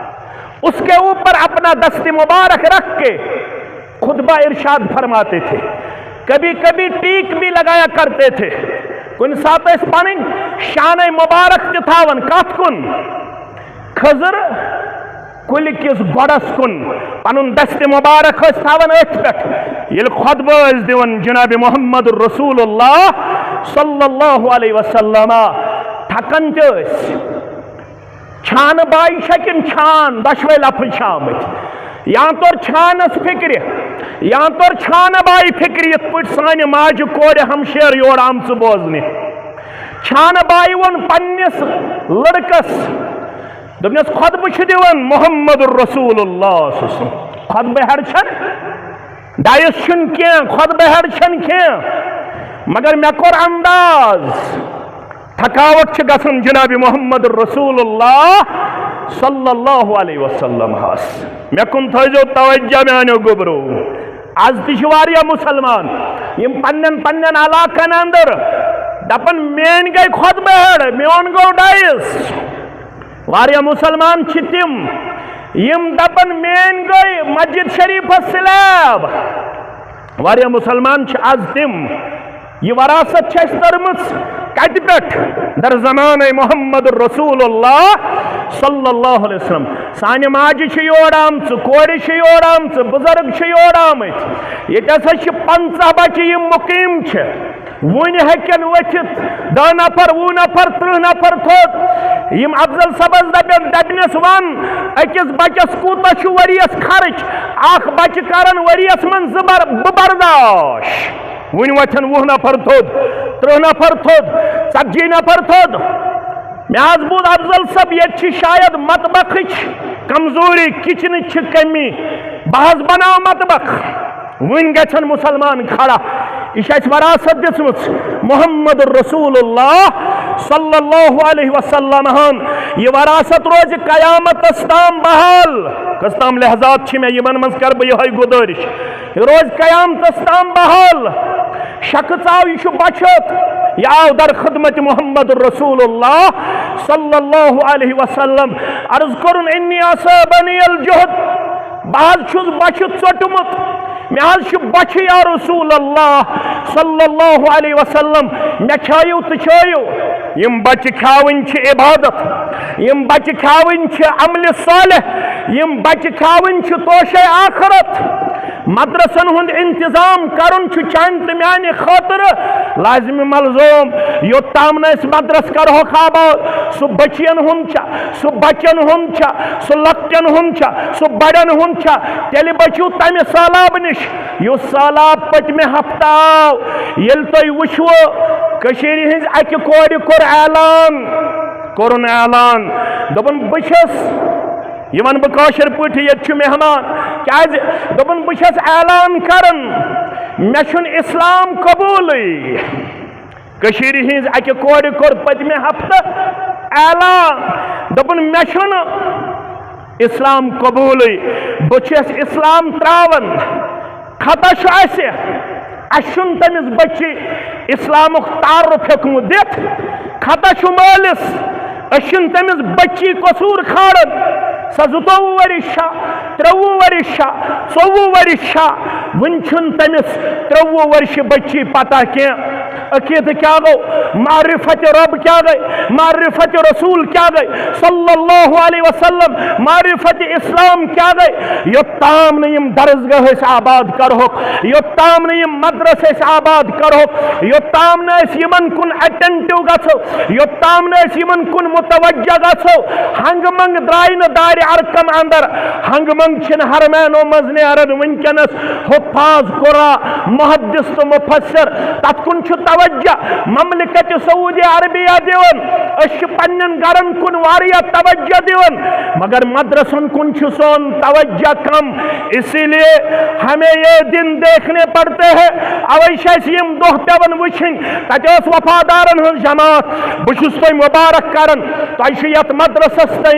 اس کے اوپر اپنا دست مبارک رکھ کے خطبہ ارشاد فرماتے تھے، کبھی کبھی ٹیک بھی لگایا کرتے تھے۔ کُنہِ ساتہٕ ٲسۍ پنٕنۍ شانَے مبارک تہِ تھاوان۔ کتھ کُن؟ کھٔزٕر کُلہِ کِس گۄڈس کُن پنُن دستِ مبارک ٲسۍ تھاوان أتھۍ پٮ۪ٹھ۔ ییٚلہِ خطبہٕ ٲسۍ دِوان جناب محمد رسول اللہ صلی اللہ علیہ وسلم، تھکان تہِ ٲسۍ۔ چھانہٕ باے چھا کِنہٕ چھان؟ دۄشوے لفظ چھِ آمٕتۍ۔ یا توٚر چھانس فکرِ، یا توٚر چھانہٕ باے فکرِ، یِتھ پٲٹھۍ سانہِ ماجہِ کورِ ہمشیر یور آمژٕ بوزنہِ۔ چھانہٕ باے ووٚن پننِس لڑکس، دوٚپنس، خطبہٕ چھُ دِوان محمد رسول اللہ صلی اللہ علیہ وسلم۔ خطبہٕ ہٮ۪ڈ چھَنہٕ، ڈایِس چھُنہٕ کینٛہہ، خطبہٕ ہٮ۪ڈ چھَنہٕ کینٛہہ، مگر مےٚ کوٚر انداز۔ تھکاوٹ چھِ گژھان جناب محمد رسول اللہ صلی اللہ علیہ وسلم ہس۔ مےٚ کُن تھٲیزیو توجہ میانیو گوٚبرو۔ از تہِ چھِ واریاہ مسلمان یِم پننٮ۪ن پننٮ۪ن علاقن اندر دپان، میٲنۍ گٔے خطبہٕ ہٮ۪ڈ، میون گوٚو ڈایِس۔ واریاہ مسلمان چھِ تِم یِم دپان، میٲنۍ گٔے مسجد شریفس سلیب۔ واریاہ مسلمان چھِ از تِم۔ یہِ وراثت چھِ اَسہِ تٔرمٕژ کَتہِ پٮ۪ٹھ؟ در زمانَے محمد رسول اللہ صلی اللہ علیہ وسلم۔ سانہِ ماجہِ چھِ یور آمژٕ، کورِ چھِ یور آمژٕ، بُزرگ چھِ یور آمٕتۍ۔ ییٚتہِ ہسا چھِ پنٛژاہ بچہِ یِم مُقیٖم چھِ۔ وُنہِ ہیٚکن ؤتھِتھ دَہ نفر، وُہ نفر، ترٕٛہ نفر تھوٚد۔ یِم افضل صٲبس دپن، دپنس ون، أکِس بچس کوٗتاہ چھُ ؤریس خرٕچ؟ اکھ بچہِ کرن ؤریس منٛز زٕ بر-، بہٕ برداش۔ وُنہِ وۄتھن وُہ نفر تھوٚد، ترٕٛہ نفر تھوٚد، ژتجی نفر تھوٚد۔ مےٚ حظ بوٗز افضل صٲب، ییٚتہِ چھِ شاید مطبخٕچ کمزوری، کچنٕچ چھِ کمی۔ بہٕ حظ بناو مطبخ۔ وُنہِ گژھن مسلمان کھڑا۔ یہِ چھِ اَسہِ وراثت دِژمٕژ محمد رسول اللہ صلی اللہ علیہ وسلم ہن۔ یہِ وراثت روزِ قیامتس تام بحال۔ کٔژ تام لحظات چھِ مےٚ، یِمن منٛز کرٕ بہٕ یِہوٚے گُزٲرِش۔ یہِ روزِ قیامتس تام بحال۔ شخص آو، یہِ چھُ بچت، یہِ آو در خدمت محمد رسول اللہ صلی اللہ علیہ وسلم۔ عرض کوٚرُن، انی اصابنی الجہد، بہٕ حظ چھُس بۄچھِ ژوٚٹمُت، مےٚ حظ چھُ بۄچھِ یا رسول اللہ صلی اللہ علیہ وسلم، مےٚ کھیٲیِو تہٕ چٲیِو۔ یِم بۄچھِ کھیاوٕنۍ چھِ عبادت، یِم بۄچھِ کھیاوٕنۍ چھِ عملِ صالح، یِم بۄچھِ کھیاوٕنۍ چھِ توشے آخرت۔ مدرسن ہُنٛد انتظام کرُن چھُ چانہِ تہٕ میانہِ خٲطرٕ لازمی ملزوم۔ یوٚت تام نہٕ أسۍ مدرس کرہوکھ آباد، سُہ بچین ہُنٛد چھا، سُہ بچن ہُنٛد چھا، سُہ لۄکٹٮ۪ن ہُنٛد چھا، سُہ بڑٮ۪ن ہُنٛد چھا، تیٚلہِ بچِو تمہِ سہلاب نِش، یُس سہلاب پٔتمہِ ہفتہٕ آو۔ ییٚلہِ تُہۍ وٕچھوٕ، کٔشیٖرِ ہٕنٛزِ اکہِ کورِ کوٚر اعلان، کوٚرُن اعلان، دوٚپُن، بہٕ چھَس، یہِ وَنہٕ بہٕ کٲشِر پٲٹھۍ، ییٚتہِ چھُ مہمان، کیٛازِ؟ دوٚپُن، بہٕ چھَس اعلان کران، مےٚ چھُنہٕ اسلام قبوٗلٕے۔ کٔشیٖرِ ہٕنٛزِ اَکہِ کورِ کوٚر پٔتمہِ ہفتہٕ اعلان، دوٚپُن، مےٚ چھُنہٕ اسلام قبوٗلٕے، بہٕ چھَس اسلام ترٛاوان۔ خطا چھُ اَسہِ، اَسہِ چھُنہٕ تٔمِس بٔچی اسلامُک تعارُف ہیوٚکمُت دِتھ۔ خطا چھُ مٲلِس، أسۍ چھِنہٕ تٔمِس بٔچی قصوٗر کھالان۔ سۄ زٕتووُہ ؤرِش چھا، ترٛوٚوُہ ؤرِش چھا، ژوٚوُہ ؤرِش چھا، وُنہِ چھُنہٕ تٔمِس ترٛوٚوُہ ؤرشہِ بٔچی پتہ کینٛہہ۔ عقیدٕ کیٛاہ گوٚو؟ معرفت رب کیٛاہ گٔے؟ معرفت رسول کیٛاہ گٔے؟ صلی اللہ علیہ وسلم، معرفت اسلام کیٛاہ گٔے؟ یوٚت تام نہٕ یِم درسگاہ أسۍ آباد کرہوکھ، یوٚت تام نہٕ یِم مدرسہٕ أسۍ آباد کرہوکھ، یوٚت تام نہٕ أسۍ یِمن کُن attentive گژھو، یوٚت تام نہٕ أسۍ یِمن کُن متوجہ گژھو، ہنگہٕ منگہٕ درٛاے نہٕ دارِ ارقم اندر، ہنگہٕ منگہٕ چھِنہٕ حرمینو منٛز نیران وٕنکیٚنس۔ حفاظ قرآن، محدث تہٕ مفسر، تتھ کُن چھُ توجہ مملکت سعودی عربیہ دِوان، أسۍ چھِ پننٮ۪ن گرن کُن واریاہ توجہ دِوان، مگر مدرسن کُن چھُ سون توجہ کم۔ اسی لیے ہمیں یہ دن دیکھنے پڑتے ہیں۔ اوے چھِ اَسہِ یِم دۄہ پٮ۪وان وٕچھِنۍ، تتہِ ٲس وفادارن ہٕنٛز جماعت۔ بہٕ چھُس تۄہہِ مبارک کران، تۄہہِ چھُ یتھ مدرسس تام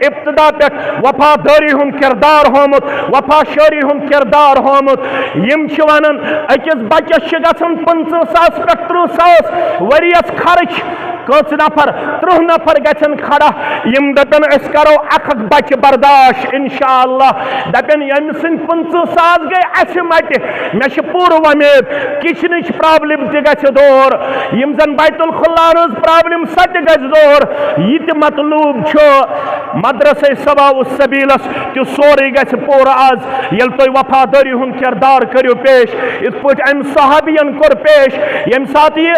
ابتدا پٮ۪ٹھ وفادٲری ہُنٛد کردار ہومُت، وفا شٲعری ہُنٛد کردار ہومُت۔ یِم چھِ ونان، أکِس بچس چھِ گژھان پٕنٛژٕہ ساس پٮ۪ٹھ تٕرٛہ ساس ؤریس خرٕچ۔ کٔژ نفر؟ تٕرٛہ نفر گژھن کھڑا۔ یِم دپن، أسۍ کرو اکھ اکھ بچہِ برداشت، انشاءاللہ۔ دپن، ییٚمہِ سٕنٛدۍ پٕنٛژٕہ ساس گٔے اسہِ مٹہِ، مےٚ چھِ پوٗرٕ وۄمید کچنٕچ پرابلم تہِ گژھِ دور، یِم زن بیت الخلا ہٕنٛز پرابلم، سۄ تہِ گژھِ دور۔ یہِ تہِ مطلوب چھُ مدرسے سواء السبیلس تہِ، سورُے گژھِ پوٗرٕ آز، ییٚلہِ تُہۍ وفادٲری ہُنٛد کردار کٔرِو پیش، یِتھ پٲٹھۍ أمۍ صحابین کوٚر پیش، ییٚمہِ ساتہٕ یہِ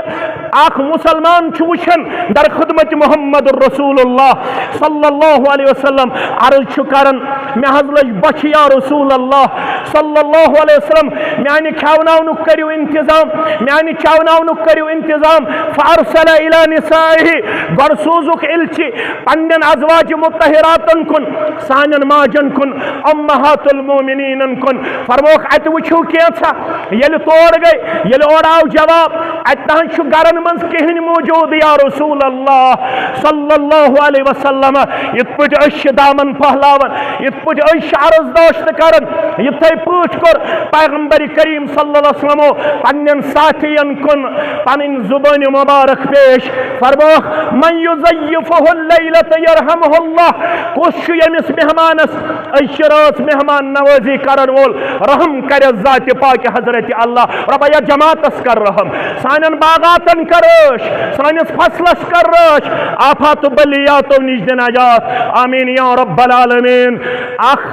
اکھ مسلمان چھُ وٕچھان در خدمت محمد رسول اللہ صلی اللہ علیہ وسلم، عرض چھُ کران، مےٚ حظ لٔج بۄچھِ یا رسول اللہ صلی اللہ علیہ وسلم، میانہِ کھیاوناونُک کٔرِو انتظام، میانہِ چاوناونُک کٔرِو انتظام۔ فارسل الی نسائہ، گۄڈٕ سوٗزُکھ علچی پننٮ۪ن ازواج مطہراتن کُن، سانٮ۪ن ماجن کُن، امہات المومنینن کُن، فرموکھ، اتہِ وٕچھِو کینٛژھا۔ ییٚلہِ تور گٔے، ییٚلہِ اورٕ آو جواب، اتہِ نہ حظ چھُ گرن منٛز کہیٖنۍ موجود یا رسول اللہ صلی اللہ علیہ وسلم۔ یِتھ پٲٹھۍ أسۍ چھِ دامن پھہلاوان، یِتھ پٲٹھۍ أسۍ چھِ عرض داشت کران، یِتھے پٲٹھۍ کوٚر پیغمبر کریم صلی اللہ علیہ وسلمو پننٮ۪ن ساتھین کُن پنٕنۍ زبٲنۍ مبارک پیش۔ فرمووُکھ، من یضیفہ اللیلۃ یرحمہ اللہ، کُس چھُ ییٚمِس مہمانس أزچہِ رٲژ مہمان نوازی کرن وول، رحم کرٮ۪س ذاتِ پاکِ حضرت اللہ۔ رۄبا، یتھ جماعتس کر رحم، سانٮ۪ن باغاتن کر رٲچھ، سٲنِس فصلس کر رٲچھ، آفات و بلیاتو نِش دِ نجات۔ آمین یا رب العالمین۔ اکھ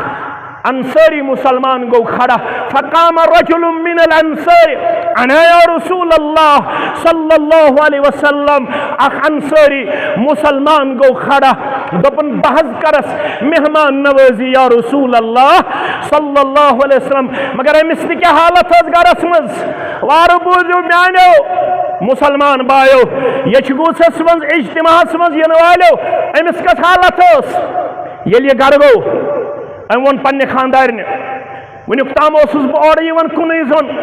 انصاری مسلمان گوٚو کھڑا، فقام رجل من الانصار، انا یا رسول اللہ صلی اللہ علیہ وسلم، اکھ انصاری مسلمان گوٚو کھڑا، دوٚپُن، بہٕ حظ کرس مہمان نوازی یا رسول اللہ صلی اللہ علیہ وسلم۔ مگر أمِس تہِ کیٛاہ حالت ٲس گرس منٛز؟ وارٕ بوٗزِو میانیو مسلمان بایو، یچھِ گوٗسس منٛز اجتماعس منٛز یِنہٕ والیو، أمِس کۄس حالت ٲس؟ ییٚلہِ یہِ گرٕ گوٚو، أمۍ ووٚن پننہِ خانٛدارنہِ، وٕنیُک تام اوسُس بہٕ اورٕ یِوان کُنُے زوٚن،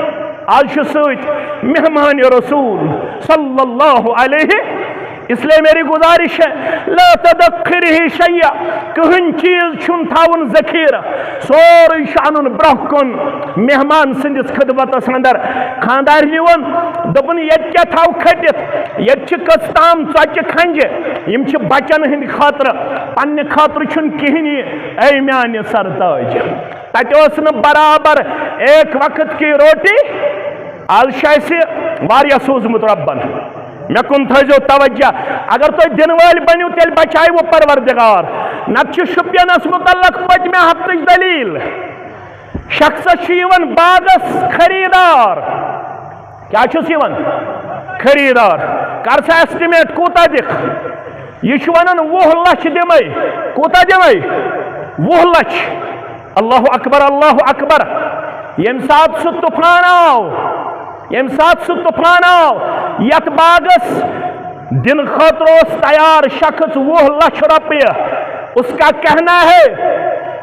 آز چھُ سۭتۍ مہمان رسول صلی اللہ علیہ۔ اس لیے میری گزارش ہے، لا تدخر ہی شیء، کٕہٕنۍ چیٖز چھُنہٕ تھاوُن ذخیرٕ، سورُے چھُ اَنُن برٛونٛہہ کُن مہمان سٕنٛدِس خدمتس اندر۔ خانٛدارنہِ ووٚن، دوٚپُن، ییٚتہِ کیٛاہ تھاوٕ کھٔٹِتھ؟ ییٚتہِ چھِ کٔژ تام ژۄچہِ کھنٛجہِ، یِم چھِ بچن ہٕنٛدِ خٲطرٕ، پننہِ خٲطرٕ چھُنہٕ کِہیٖنۍ یہِ، اے میانہِ سرتاج۔ تتہِ اوس نہٕ برابر ایک وقت کی روٹی۔ آز چھُ اَسہِ واریاہ سوٗزمُت رۄبن۔ مےٚ کُن تھٲیزیو توجہ۔ اگر تُہۍ دِنہٕ وٲلۍ بٔنِو، تیٚلہِ بچاوٕ پروردگار۔ نتہٕ چھُ شُپینس متعلق پٔتمہِ ہفتٕچ دٔلیٖل۔ شخصس چھُ یِوان باغس خریٖدار۔ کیٛاہ چھُس یِوان؟ خریٖدار۔ کر سا estimate، کوٗتاہ دِکھ؟ یہِ چھُ ونان، وُہ لچھ دِمے۔ کوٗتاہ دِمے؟ وُہ لچھ۔ اللہ اکبر، اللہ اکبر۔ ییٚمہِ ساتہٕ سُہ طوفان آو، ییٚمہِ ساتہٕ سُہ طوفان آو، یتھ باغس دِنہٕ خٲطرٕ اوس تیار شخص وُہ لچھ رۄپیہِ۔ اس کا کہنا ہے،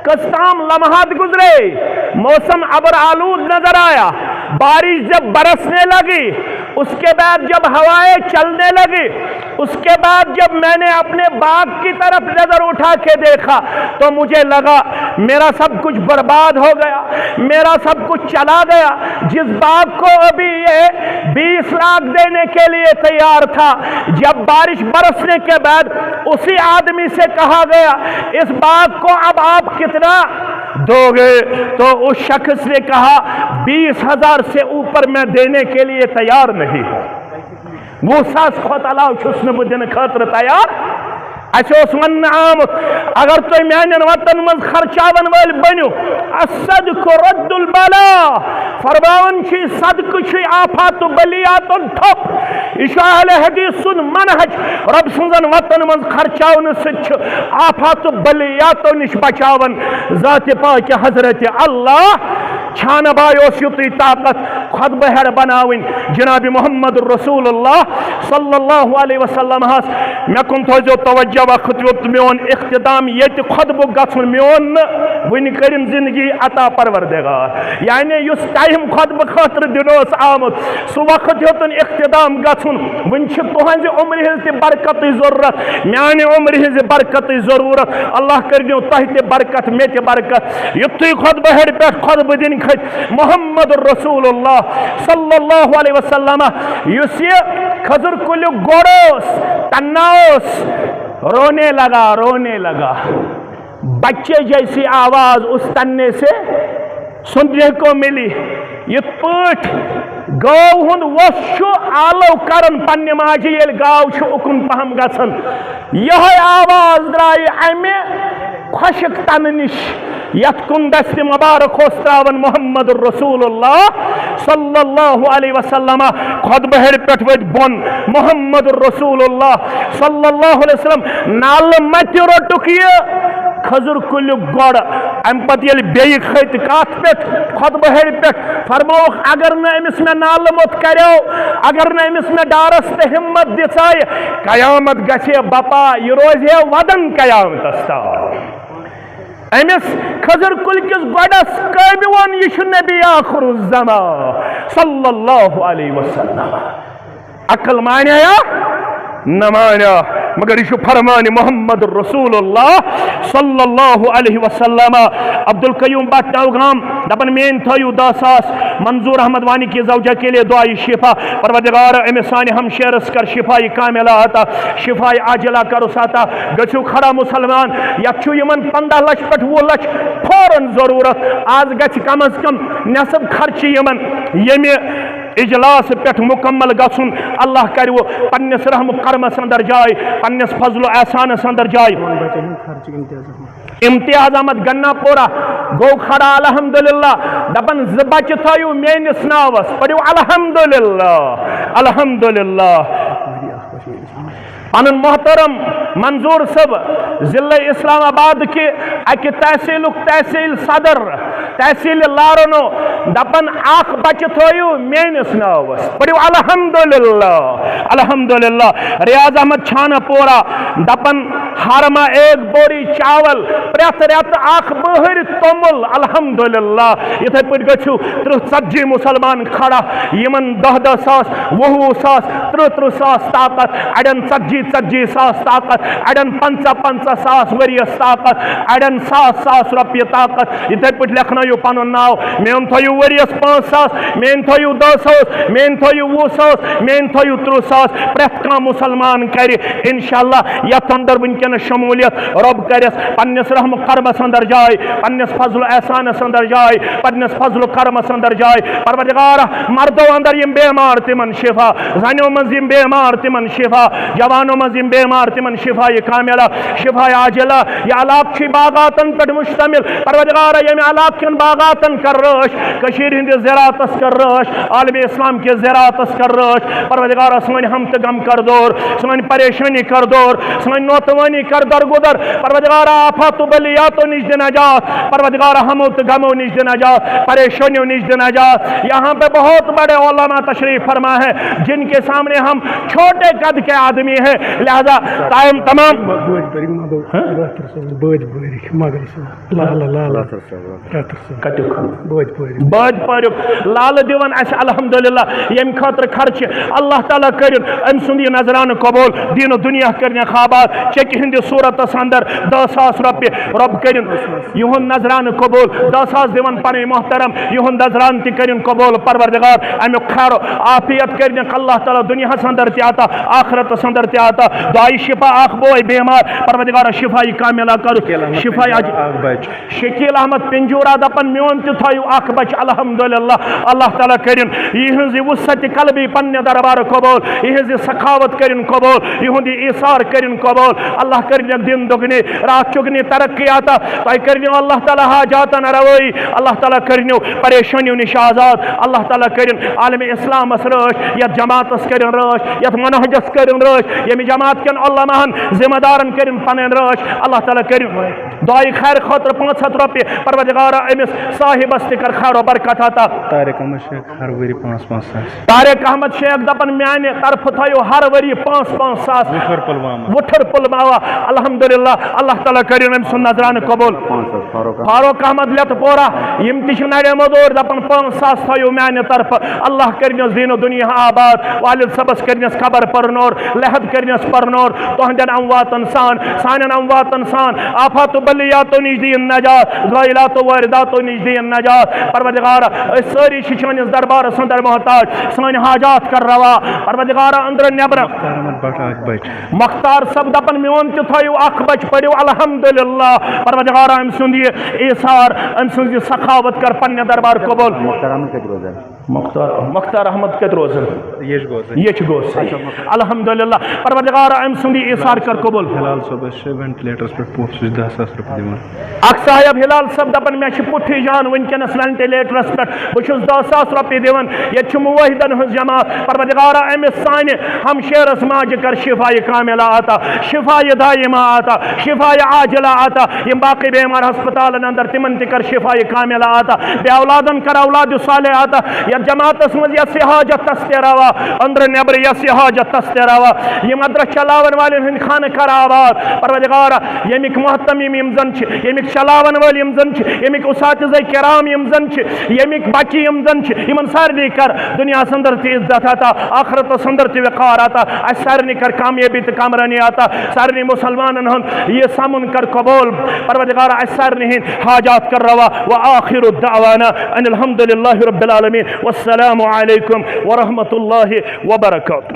کچھ تام لمحات گزرے، موسم ابر آلود نظر آیا، بارش جب برسنے لگی، اس کے بعد جب ہوائیں چلنے لگی، اس کے بعد جب میں نے اپنے باغ کی طرف نظر اٹھا کے دیکھا تو مجھے لگا میرا سب کچھ برباد ہو گیا، میرا سب کچھ چلا گیا۔ جس باغ کو ابھی یہ بیس لاکھ دینے کے لیے تیار تھا، جب بارش برسنے کے بعد اسی آدمی سے کہا گیا، اس باغ کو اب آپ کتنا دو گے؟ تو اس شخص نے کہا، بیس ہزار سے اوپر میں دینے کے لیے تیار نہیں ہوں۔ وُہ ساس کھۄتہٕ علاوٕ چھُس نہٕ بہٕ دِنہٕ خٲطرٕ تیار۔ اَسہِ اوس وننہٕ آمُت، اگر تُہۍ میانٮ۪ن وطنن منٛز خرچاون وٲلۍ بٔنِو، الصدق رد البلا، فرماوان چھُ، صدقہٕ چھُ آفات و بلیاتن ٹھۄپھ۔ یہِ چھُ اہل حدیث سُنٛد منہج۔ رۄب سٕنٛزن وطنن منٛز خرچاونہٕ سۭتۍ چھُ آفات و بلیاتو نِش بچاوان ذاتِ پاکِ حضرت اللہ۔ چھانہٕ باے اوس یُتُے طاقت خطبہٕ ہیٚڑ بناوٕنۍ۔ جناب محمد رسول اللہ صلی اللہ علیہ وسلم ہس، مےٚ کُن تھٲوزیو توجہ، وقت یوت میون اختتام ییٚتہِ خطبُک گژھُن، میون نہٕ، وٕنہِ کٔرِن زندگی عطا پروردگار۔ یعنی یُس ٹائم خطبہٕ خٲطرٕ دِنہٕ اوس آمُت، سُہ وقت یوتن اختتام گژھُن، وٕنہِ چھِ تُہنزِ عمرِ ہٕنز تہِ برکتٕچ ضرورت، میانہِ عمرِ ہٕنزِ برکتٕچ ضرورت۔ اللہ کٔرِنو تۄہہِ تہِ برکت، مےٚ تہِ برکت۔ یُتھُے خطبہٕ ہیٚرِ پٮ۪ٹھ خطبہٕ دِنۍ کھٔتۍ محمد رسول اللہ صلی اللہ علیہ وسلم، یُس یہِ کھٔزٕر کُلیُک گۄڈٕ اوس، تنہٕ اوس، رونے لگا، رونے لگا۔ بچے جیسی آواز اس تنے سے سننے کو ملی۔ یِتھ پٲٹھۍ گٲو ہُنٛد وۄژھ چھُ آلو کران پننہِ ماجہِ، ییٚلہِ گاو چھِ اُکُن پہم گژھان، یِہوٚے آواز درٛایہِ امہِ خۄشک تنہٕ نِش، یتھ کُن دستِ مبارک اوس تراوان محمد رسول اللہ صلی اللہ علیہ وسلم۔ خطبہٕ ہیٚرِ پٮ۪ٹھ ؤتھۍ بۄن محمد رسول اللہ صلی اللہ علیہ وسلم۔ نالہٕ متہِ روٚٹُکھ یہِ کھٔزٕر کُلیُک گۄڈٕ۔ امہِ پتہٕ ییٚلہِ بیٚیہِ کھٔتۍ کتھ پٮ۪ٹھ، خطبہٕ ہیٚرِ پٮ۪ٹھ، فرمووُکھ، اگر نہٕ أمِس مےٚ نالہٕ موٚت کریو، اگر نہٕ أمِس مےٚ ڈارس تہٕ ہمت دِژے، قیامت گژھِ ہے بپا، یہِ روزِ ہے ودن قیامتس تام۔ أمِس کھٔزٕر کُلۍ کِس گۄڈس کٲمہِ ووٚن، یہِ چھُ نبی آخر الزمان صلی اللہ علیہ وسلم۔ عقل مانیا یا نہ مانیا، مگر یہِ چھُ فرمان محمد رسول اللہ صلی اللہ علیہ وسلم۔ عبدالقیوم بٹ نوگام دپان، میٲنۍ تھٲیِو دہ ساس منظور احمد وانی کی زوجہ کے لیے دعائے شفا۔ پروردگار، أمِس سانہِ ہمشیرس کر شفای کاملہ عطا، شفای عاجلہ کرُس عطا۔ گٔژھِو کھڑا مسلمان، یتھ چھُ یِمن پندہ لچھ پٮ۪ٹھ وُہ لچھ فوراً ضرورت۔ آز گژھِ کم از کم نصف خرچہِ یِمن ییٚمہِ اجلاس پٮ۪ٹھ مکمل گژھُن۔ اللہ کرِ وۄنۍ پننِس رحم و کرمس اندر جاے، پننِس فضل و احسانس اندر جاے۔ امتیاز احمد گنا پورہ گوٚو کھڑا، الحمدللہ، دپان، زٕ بچہِ تھٲیِو میٲنِس ناوس، پٔرِو الحمدللہ، الحمدللہ۔ پنُن محترم منظور صٲب، ضلع اسلام آباد کہِ اکہِ تحصیلُک تحصیل صدر، تحصیل لارنو، دپان، اکھ بچہِ تھٲیِو میٲنِس ناوس، پٔرِو الحمدللہ، الحمدللہ۔ ریاض احمد چھانہ پورہ دپان، ہر ماہ ایک بوری چاول، پرٛٮ۪تھ رٮ۪تہٕ اکھ بٔہٕرۍ توٚمُل، الحمدللہ۔ یِتھے پٲٹھۍ گٔژھِو ترٕٛہ ژتجی مسلمان کھڑا، یِمن دہ دہ ساس، وُہ وُہ ساس، ترٕٛہ ترٕٛہ ساس طاقت، اڑٮ۪ن ژتجی ژتجی ساس طاقت، اڑٮ۪ن پنژاہ پنژاہ ساس ؤریس طاقت، اڑٮ۪ن ساس ساس رۄپیہِ طاقت۔ یِتھے پٲٹھۍ لیکھنٲیِو پنُن ناو، میون تھٲیِو ؤریس پانٛژھ ساس، میٲنۍ تھٲیِو دہ ساس، میٲنۍ تھٲیِو وُہ ساس، میٲنۍ تھٲیِو ترٕٛہ ساس۔ پرٛٮ۪تھ کانٛہہ مسلمان کرِ انشاءاللہ یتھ اندر وٕنکیٚنس شمولیت۔ رۄب کرٮ۪س پننِس رحم و کرمس اندر جاے، پننِس فضل و احسانس اندر جاے، پننِس فضل و کرمس اندر جاے۔ پروردگارا، مردو اندر یِم بیمار تِمن شفا، زنیو منٛز یِم بیمار تِمن شفا، جوانو منٛز یِم بیمار تِمن شفا کاملہ، شفا عاجلہ۔ یہِ علاقہٕ چھُے باغاتن پٮ۪ٹھ مشتمل۔ پروردگارا، ییٚمہِ علاقہٕ کٮ۪ن باغاتن کر رٲچھ، کٔشیٖرِ ہٕنٛدِس زراعتس کر رٲچھ، عالم اسلام کِس زراعتس کر رٲچھ۔ پروردگارا، سٲنۍ ہم تہٕ غم کر دور، سٲنۍ پریشٲنی کر دور، سٲنۍ نوتوٲنی کر درگُدر۔ پروردگارا، آفات و بلیاتو نِش دِ نجات۔ پروردگارا، ہمو تہٕ غمو نِش دِ نجات، پریشٲنیو نِش دِ نجات۔ یہاں پہ بہت بڑے علماء تشریف فرما ہے، جن کے سامنے ہم چھوٹے قد کے آدمی ہیں، لہذا ٹائم تمام۔ بٲدۍ بٲرِکھ مگر لا، لا، لا، لا۔ کَتیُک؟ بٲدۍ پٲرِم۔ بٲدۍ پٲرِم۔ لالہٕ دِوان اَسہِ الحمدللہ ییٚمہِ خٲطرٕ خرچہِ۔ اللہ تعالیٰ کٔرِن أمۍ سُنٛد یہِ نظرانہٕ قبول۔ دیٖن و دُنیا کٔرِنَکھ آباد۔ چیٚکہِ ہٕنٛدِس صوٗرتَس اندر دَہ ساس رۄپیہِ۔ رۄب کٔرِن یِہُنٛد نظرانہٕ قبول۔ دَہ ساس دِوان پنٕنۍ محترم۔ یِہُنٛد نظرانہٕ تہِ کٔرِن قبول پروردگار۔ اَمیُک خیر و عافیت کٔرِنَکھ اللہ تعالیٰ دُنیاہَس اندر تہِ عطا، آخرتَس اندر تہِ عطا۔ دعائے شفا اکھ بوے بیمار، پروردگارا شفا کاملہ کر۔ شفا اج-، اکھ بچہِ۔ شکیل احمد پنجورہ دپان، میون تہِ تھٲیِو اکھ بچہِ۔ الحمدللہ، اللہ تعالیٰ کٔرِن یِہٕنٛز یہِ وسعت قلبی پننہِ دربار قبول، یِہٕنٛز یہِ سخاوت کٔرِن قبول، یِہُنٛد یہِ ایثار کٔرِن قبول۔ اللہ کٔرِنَکھ دِن دۄگنہِ، راتھ چۄگنہِ ترقی عطا۔ تۄہہِ کٔرِنو اللہ تعالیٰ حاجاتن روٲیی، اللہ تعالیٰ کٔرِنو پریشٲنیو نِش آزاد۔ اللہ تعالیٰ کٔرِن عالم اسلامس رٲچھ، یتھ جماعتس کٔرِن رٲچھ، یتھ منہجس کٔرِن رٲچھ، ییٚمہِ جماعت کٮ۪ن علماہن ذمہ دارن کٔرِن پنٕنۍ رٲچھ۔ اللہ تعالیٰ کٔرِن دعائے خیر خٲطرٕ پانٛژھ ہَتھ رۄپیہِ، پروردگارا، أمِس صاحبس تہِ کر خیر و برکت عطا۔ طارق احمد شیخ ہر ؤری پانٛژھ پانٛژھ ساس۔ طارق احمد شیخ دپان، میانہِ طرفہٕ تھٲیِو ہر ؤری پانٛژھ پانٛژھ ساس۔ وُٹھر پلوامہ۔ وُٹھر پلوامہ۔ الحمدللہ، اللہ تعالیٰ کٔرِن أمۍ سُنٛد نذرانہٕ قبول۔ پانٛژھ ساس فاروق احمد۔ فاروق احمد لتہٕ پورہ، یِم تہِ چھِ نرِ مزوٗر، دپان پانٛژھ ساس تھٲیِو میانہِ طرفہٕ۔ اللہ کٔرِنَس دین و دنیا آباد، والد صٲبس کٔرِنَس قبر پرنور، لحد کٔرِنَس پرنور، تُہنٛدٮ۪ن امواتن سان، سانٮ۪ن امواتن سان، آفات و بلیاتو نِش دِیِن نجات، ضایلات و وارداتو نِش دِیِن نجات۔ پروردگارا، أسۍ سٲری چھِ چٲنِس دربارس اندر محتاج، سٲنۍ حاجات کر روا۔ پروردگارا، أنٛدرٕ نٮ۪برٕ۔ مختار احمد بٹ اکھ بچ۔ مختار صٲب دپان، میون تہِ تھٲیِو اکھ بچ، پٔرِو الحمدللہ۔ پروردگارا، أمۍ سُنٛد یہِ ایثار، أمۍ سٕنٛز یہِ سخاوت کر پننہِ دربار قبول۔ مختار احمد کتہِ روزان؟ مختار، مختار احمد کتہِ روزان؟ یچھ گوزے۔ یچھ گوزے۔ الحمدللہ۔ پروردگارا، أمۍ سُنٛد یہِ ایثار کر قبول۔ ہلال صٲب، أسۍ چھِ وینٹلیٹرس پٮ۪ٹھ پوسٹ، سُہ چھُ دَہ ساس رۄپیہِ دِوان۔ اکھ صاحب ہلال صٲب دپان، مےٚ چھِ پُٹھٕے جان وٕنکیٚنس وینٹلیٹرس پٮ۪ٹھ، بہٕ چھُس دَہ ساس رۄپیہِ دِوان، ییٚتہِ چھُ مُوحدن ہٕنٛز جماعت۔ پروردگارا، أمِس سانہِ ہمشیرس ماجہِ کر شفایہِ کاملہ عطا، شفایہِ دائمہ عطا، شفایہِ عاجلہ عطا۔ یِم باقٕے بیمار ہسپتالن اندر، تِمن تہِ کر شفایہِ کاملہ عطا۔ بے اولادن کر اولاد صالح عطا۔ یتھ جماعتس منٛز یس یہِ حاجت تس تہِ روا، أنٛدرٕ نٮ۪برٕ یس یہِ حاجت تس تہِ روا۔ یِم ادرس چلاون والٮ۪ن ہٕنٛدۍ خانہٕ کر آباد۔ پروردگارا، ییٚمِکۍ محتمم یِم زن چھِ، ییٚمِکۍ چلاون وٲلۍ یِم زن چھِ، ییٚمِکۍ اساتذہ کرام یِم زن چھِ، ییٚمِکۍ بچہِ یِم زن چھِ، یِمن سارنٕے کر دُنیاہس اندر تہِ عزت عطا، آخرتس اندر تہِ وقار عطا۔ اسہِ سارنٕے کر کامیٲبی تہٕ کامرٲنی عطا۔ سارنٕے مسلمانن ہُنٛد یہِ سمُن کر قبول۔ پروردگارا، اسہِ سارنٕے ہٕنٛدۍ حاجات کر روا۔ وآخر دعوانا ان الحمد للہ رب العالمین۔ والسلام علیکم ورحمۃ اللہ وبرکاتہ۔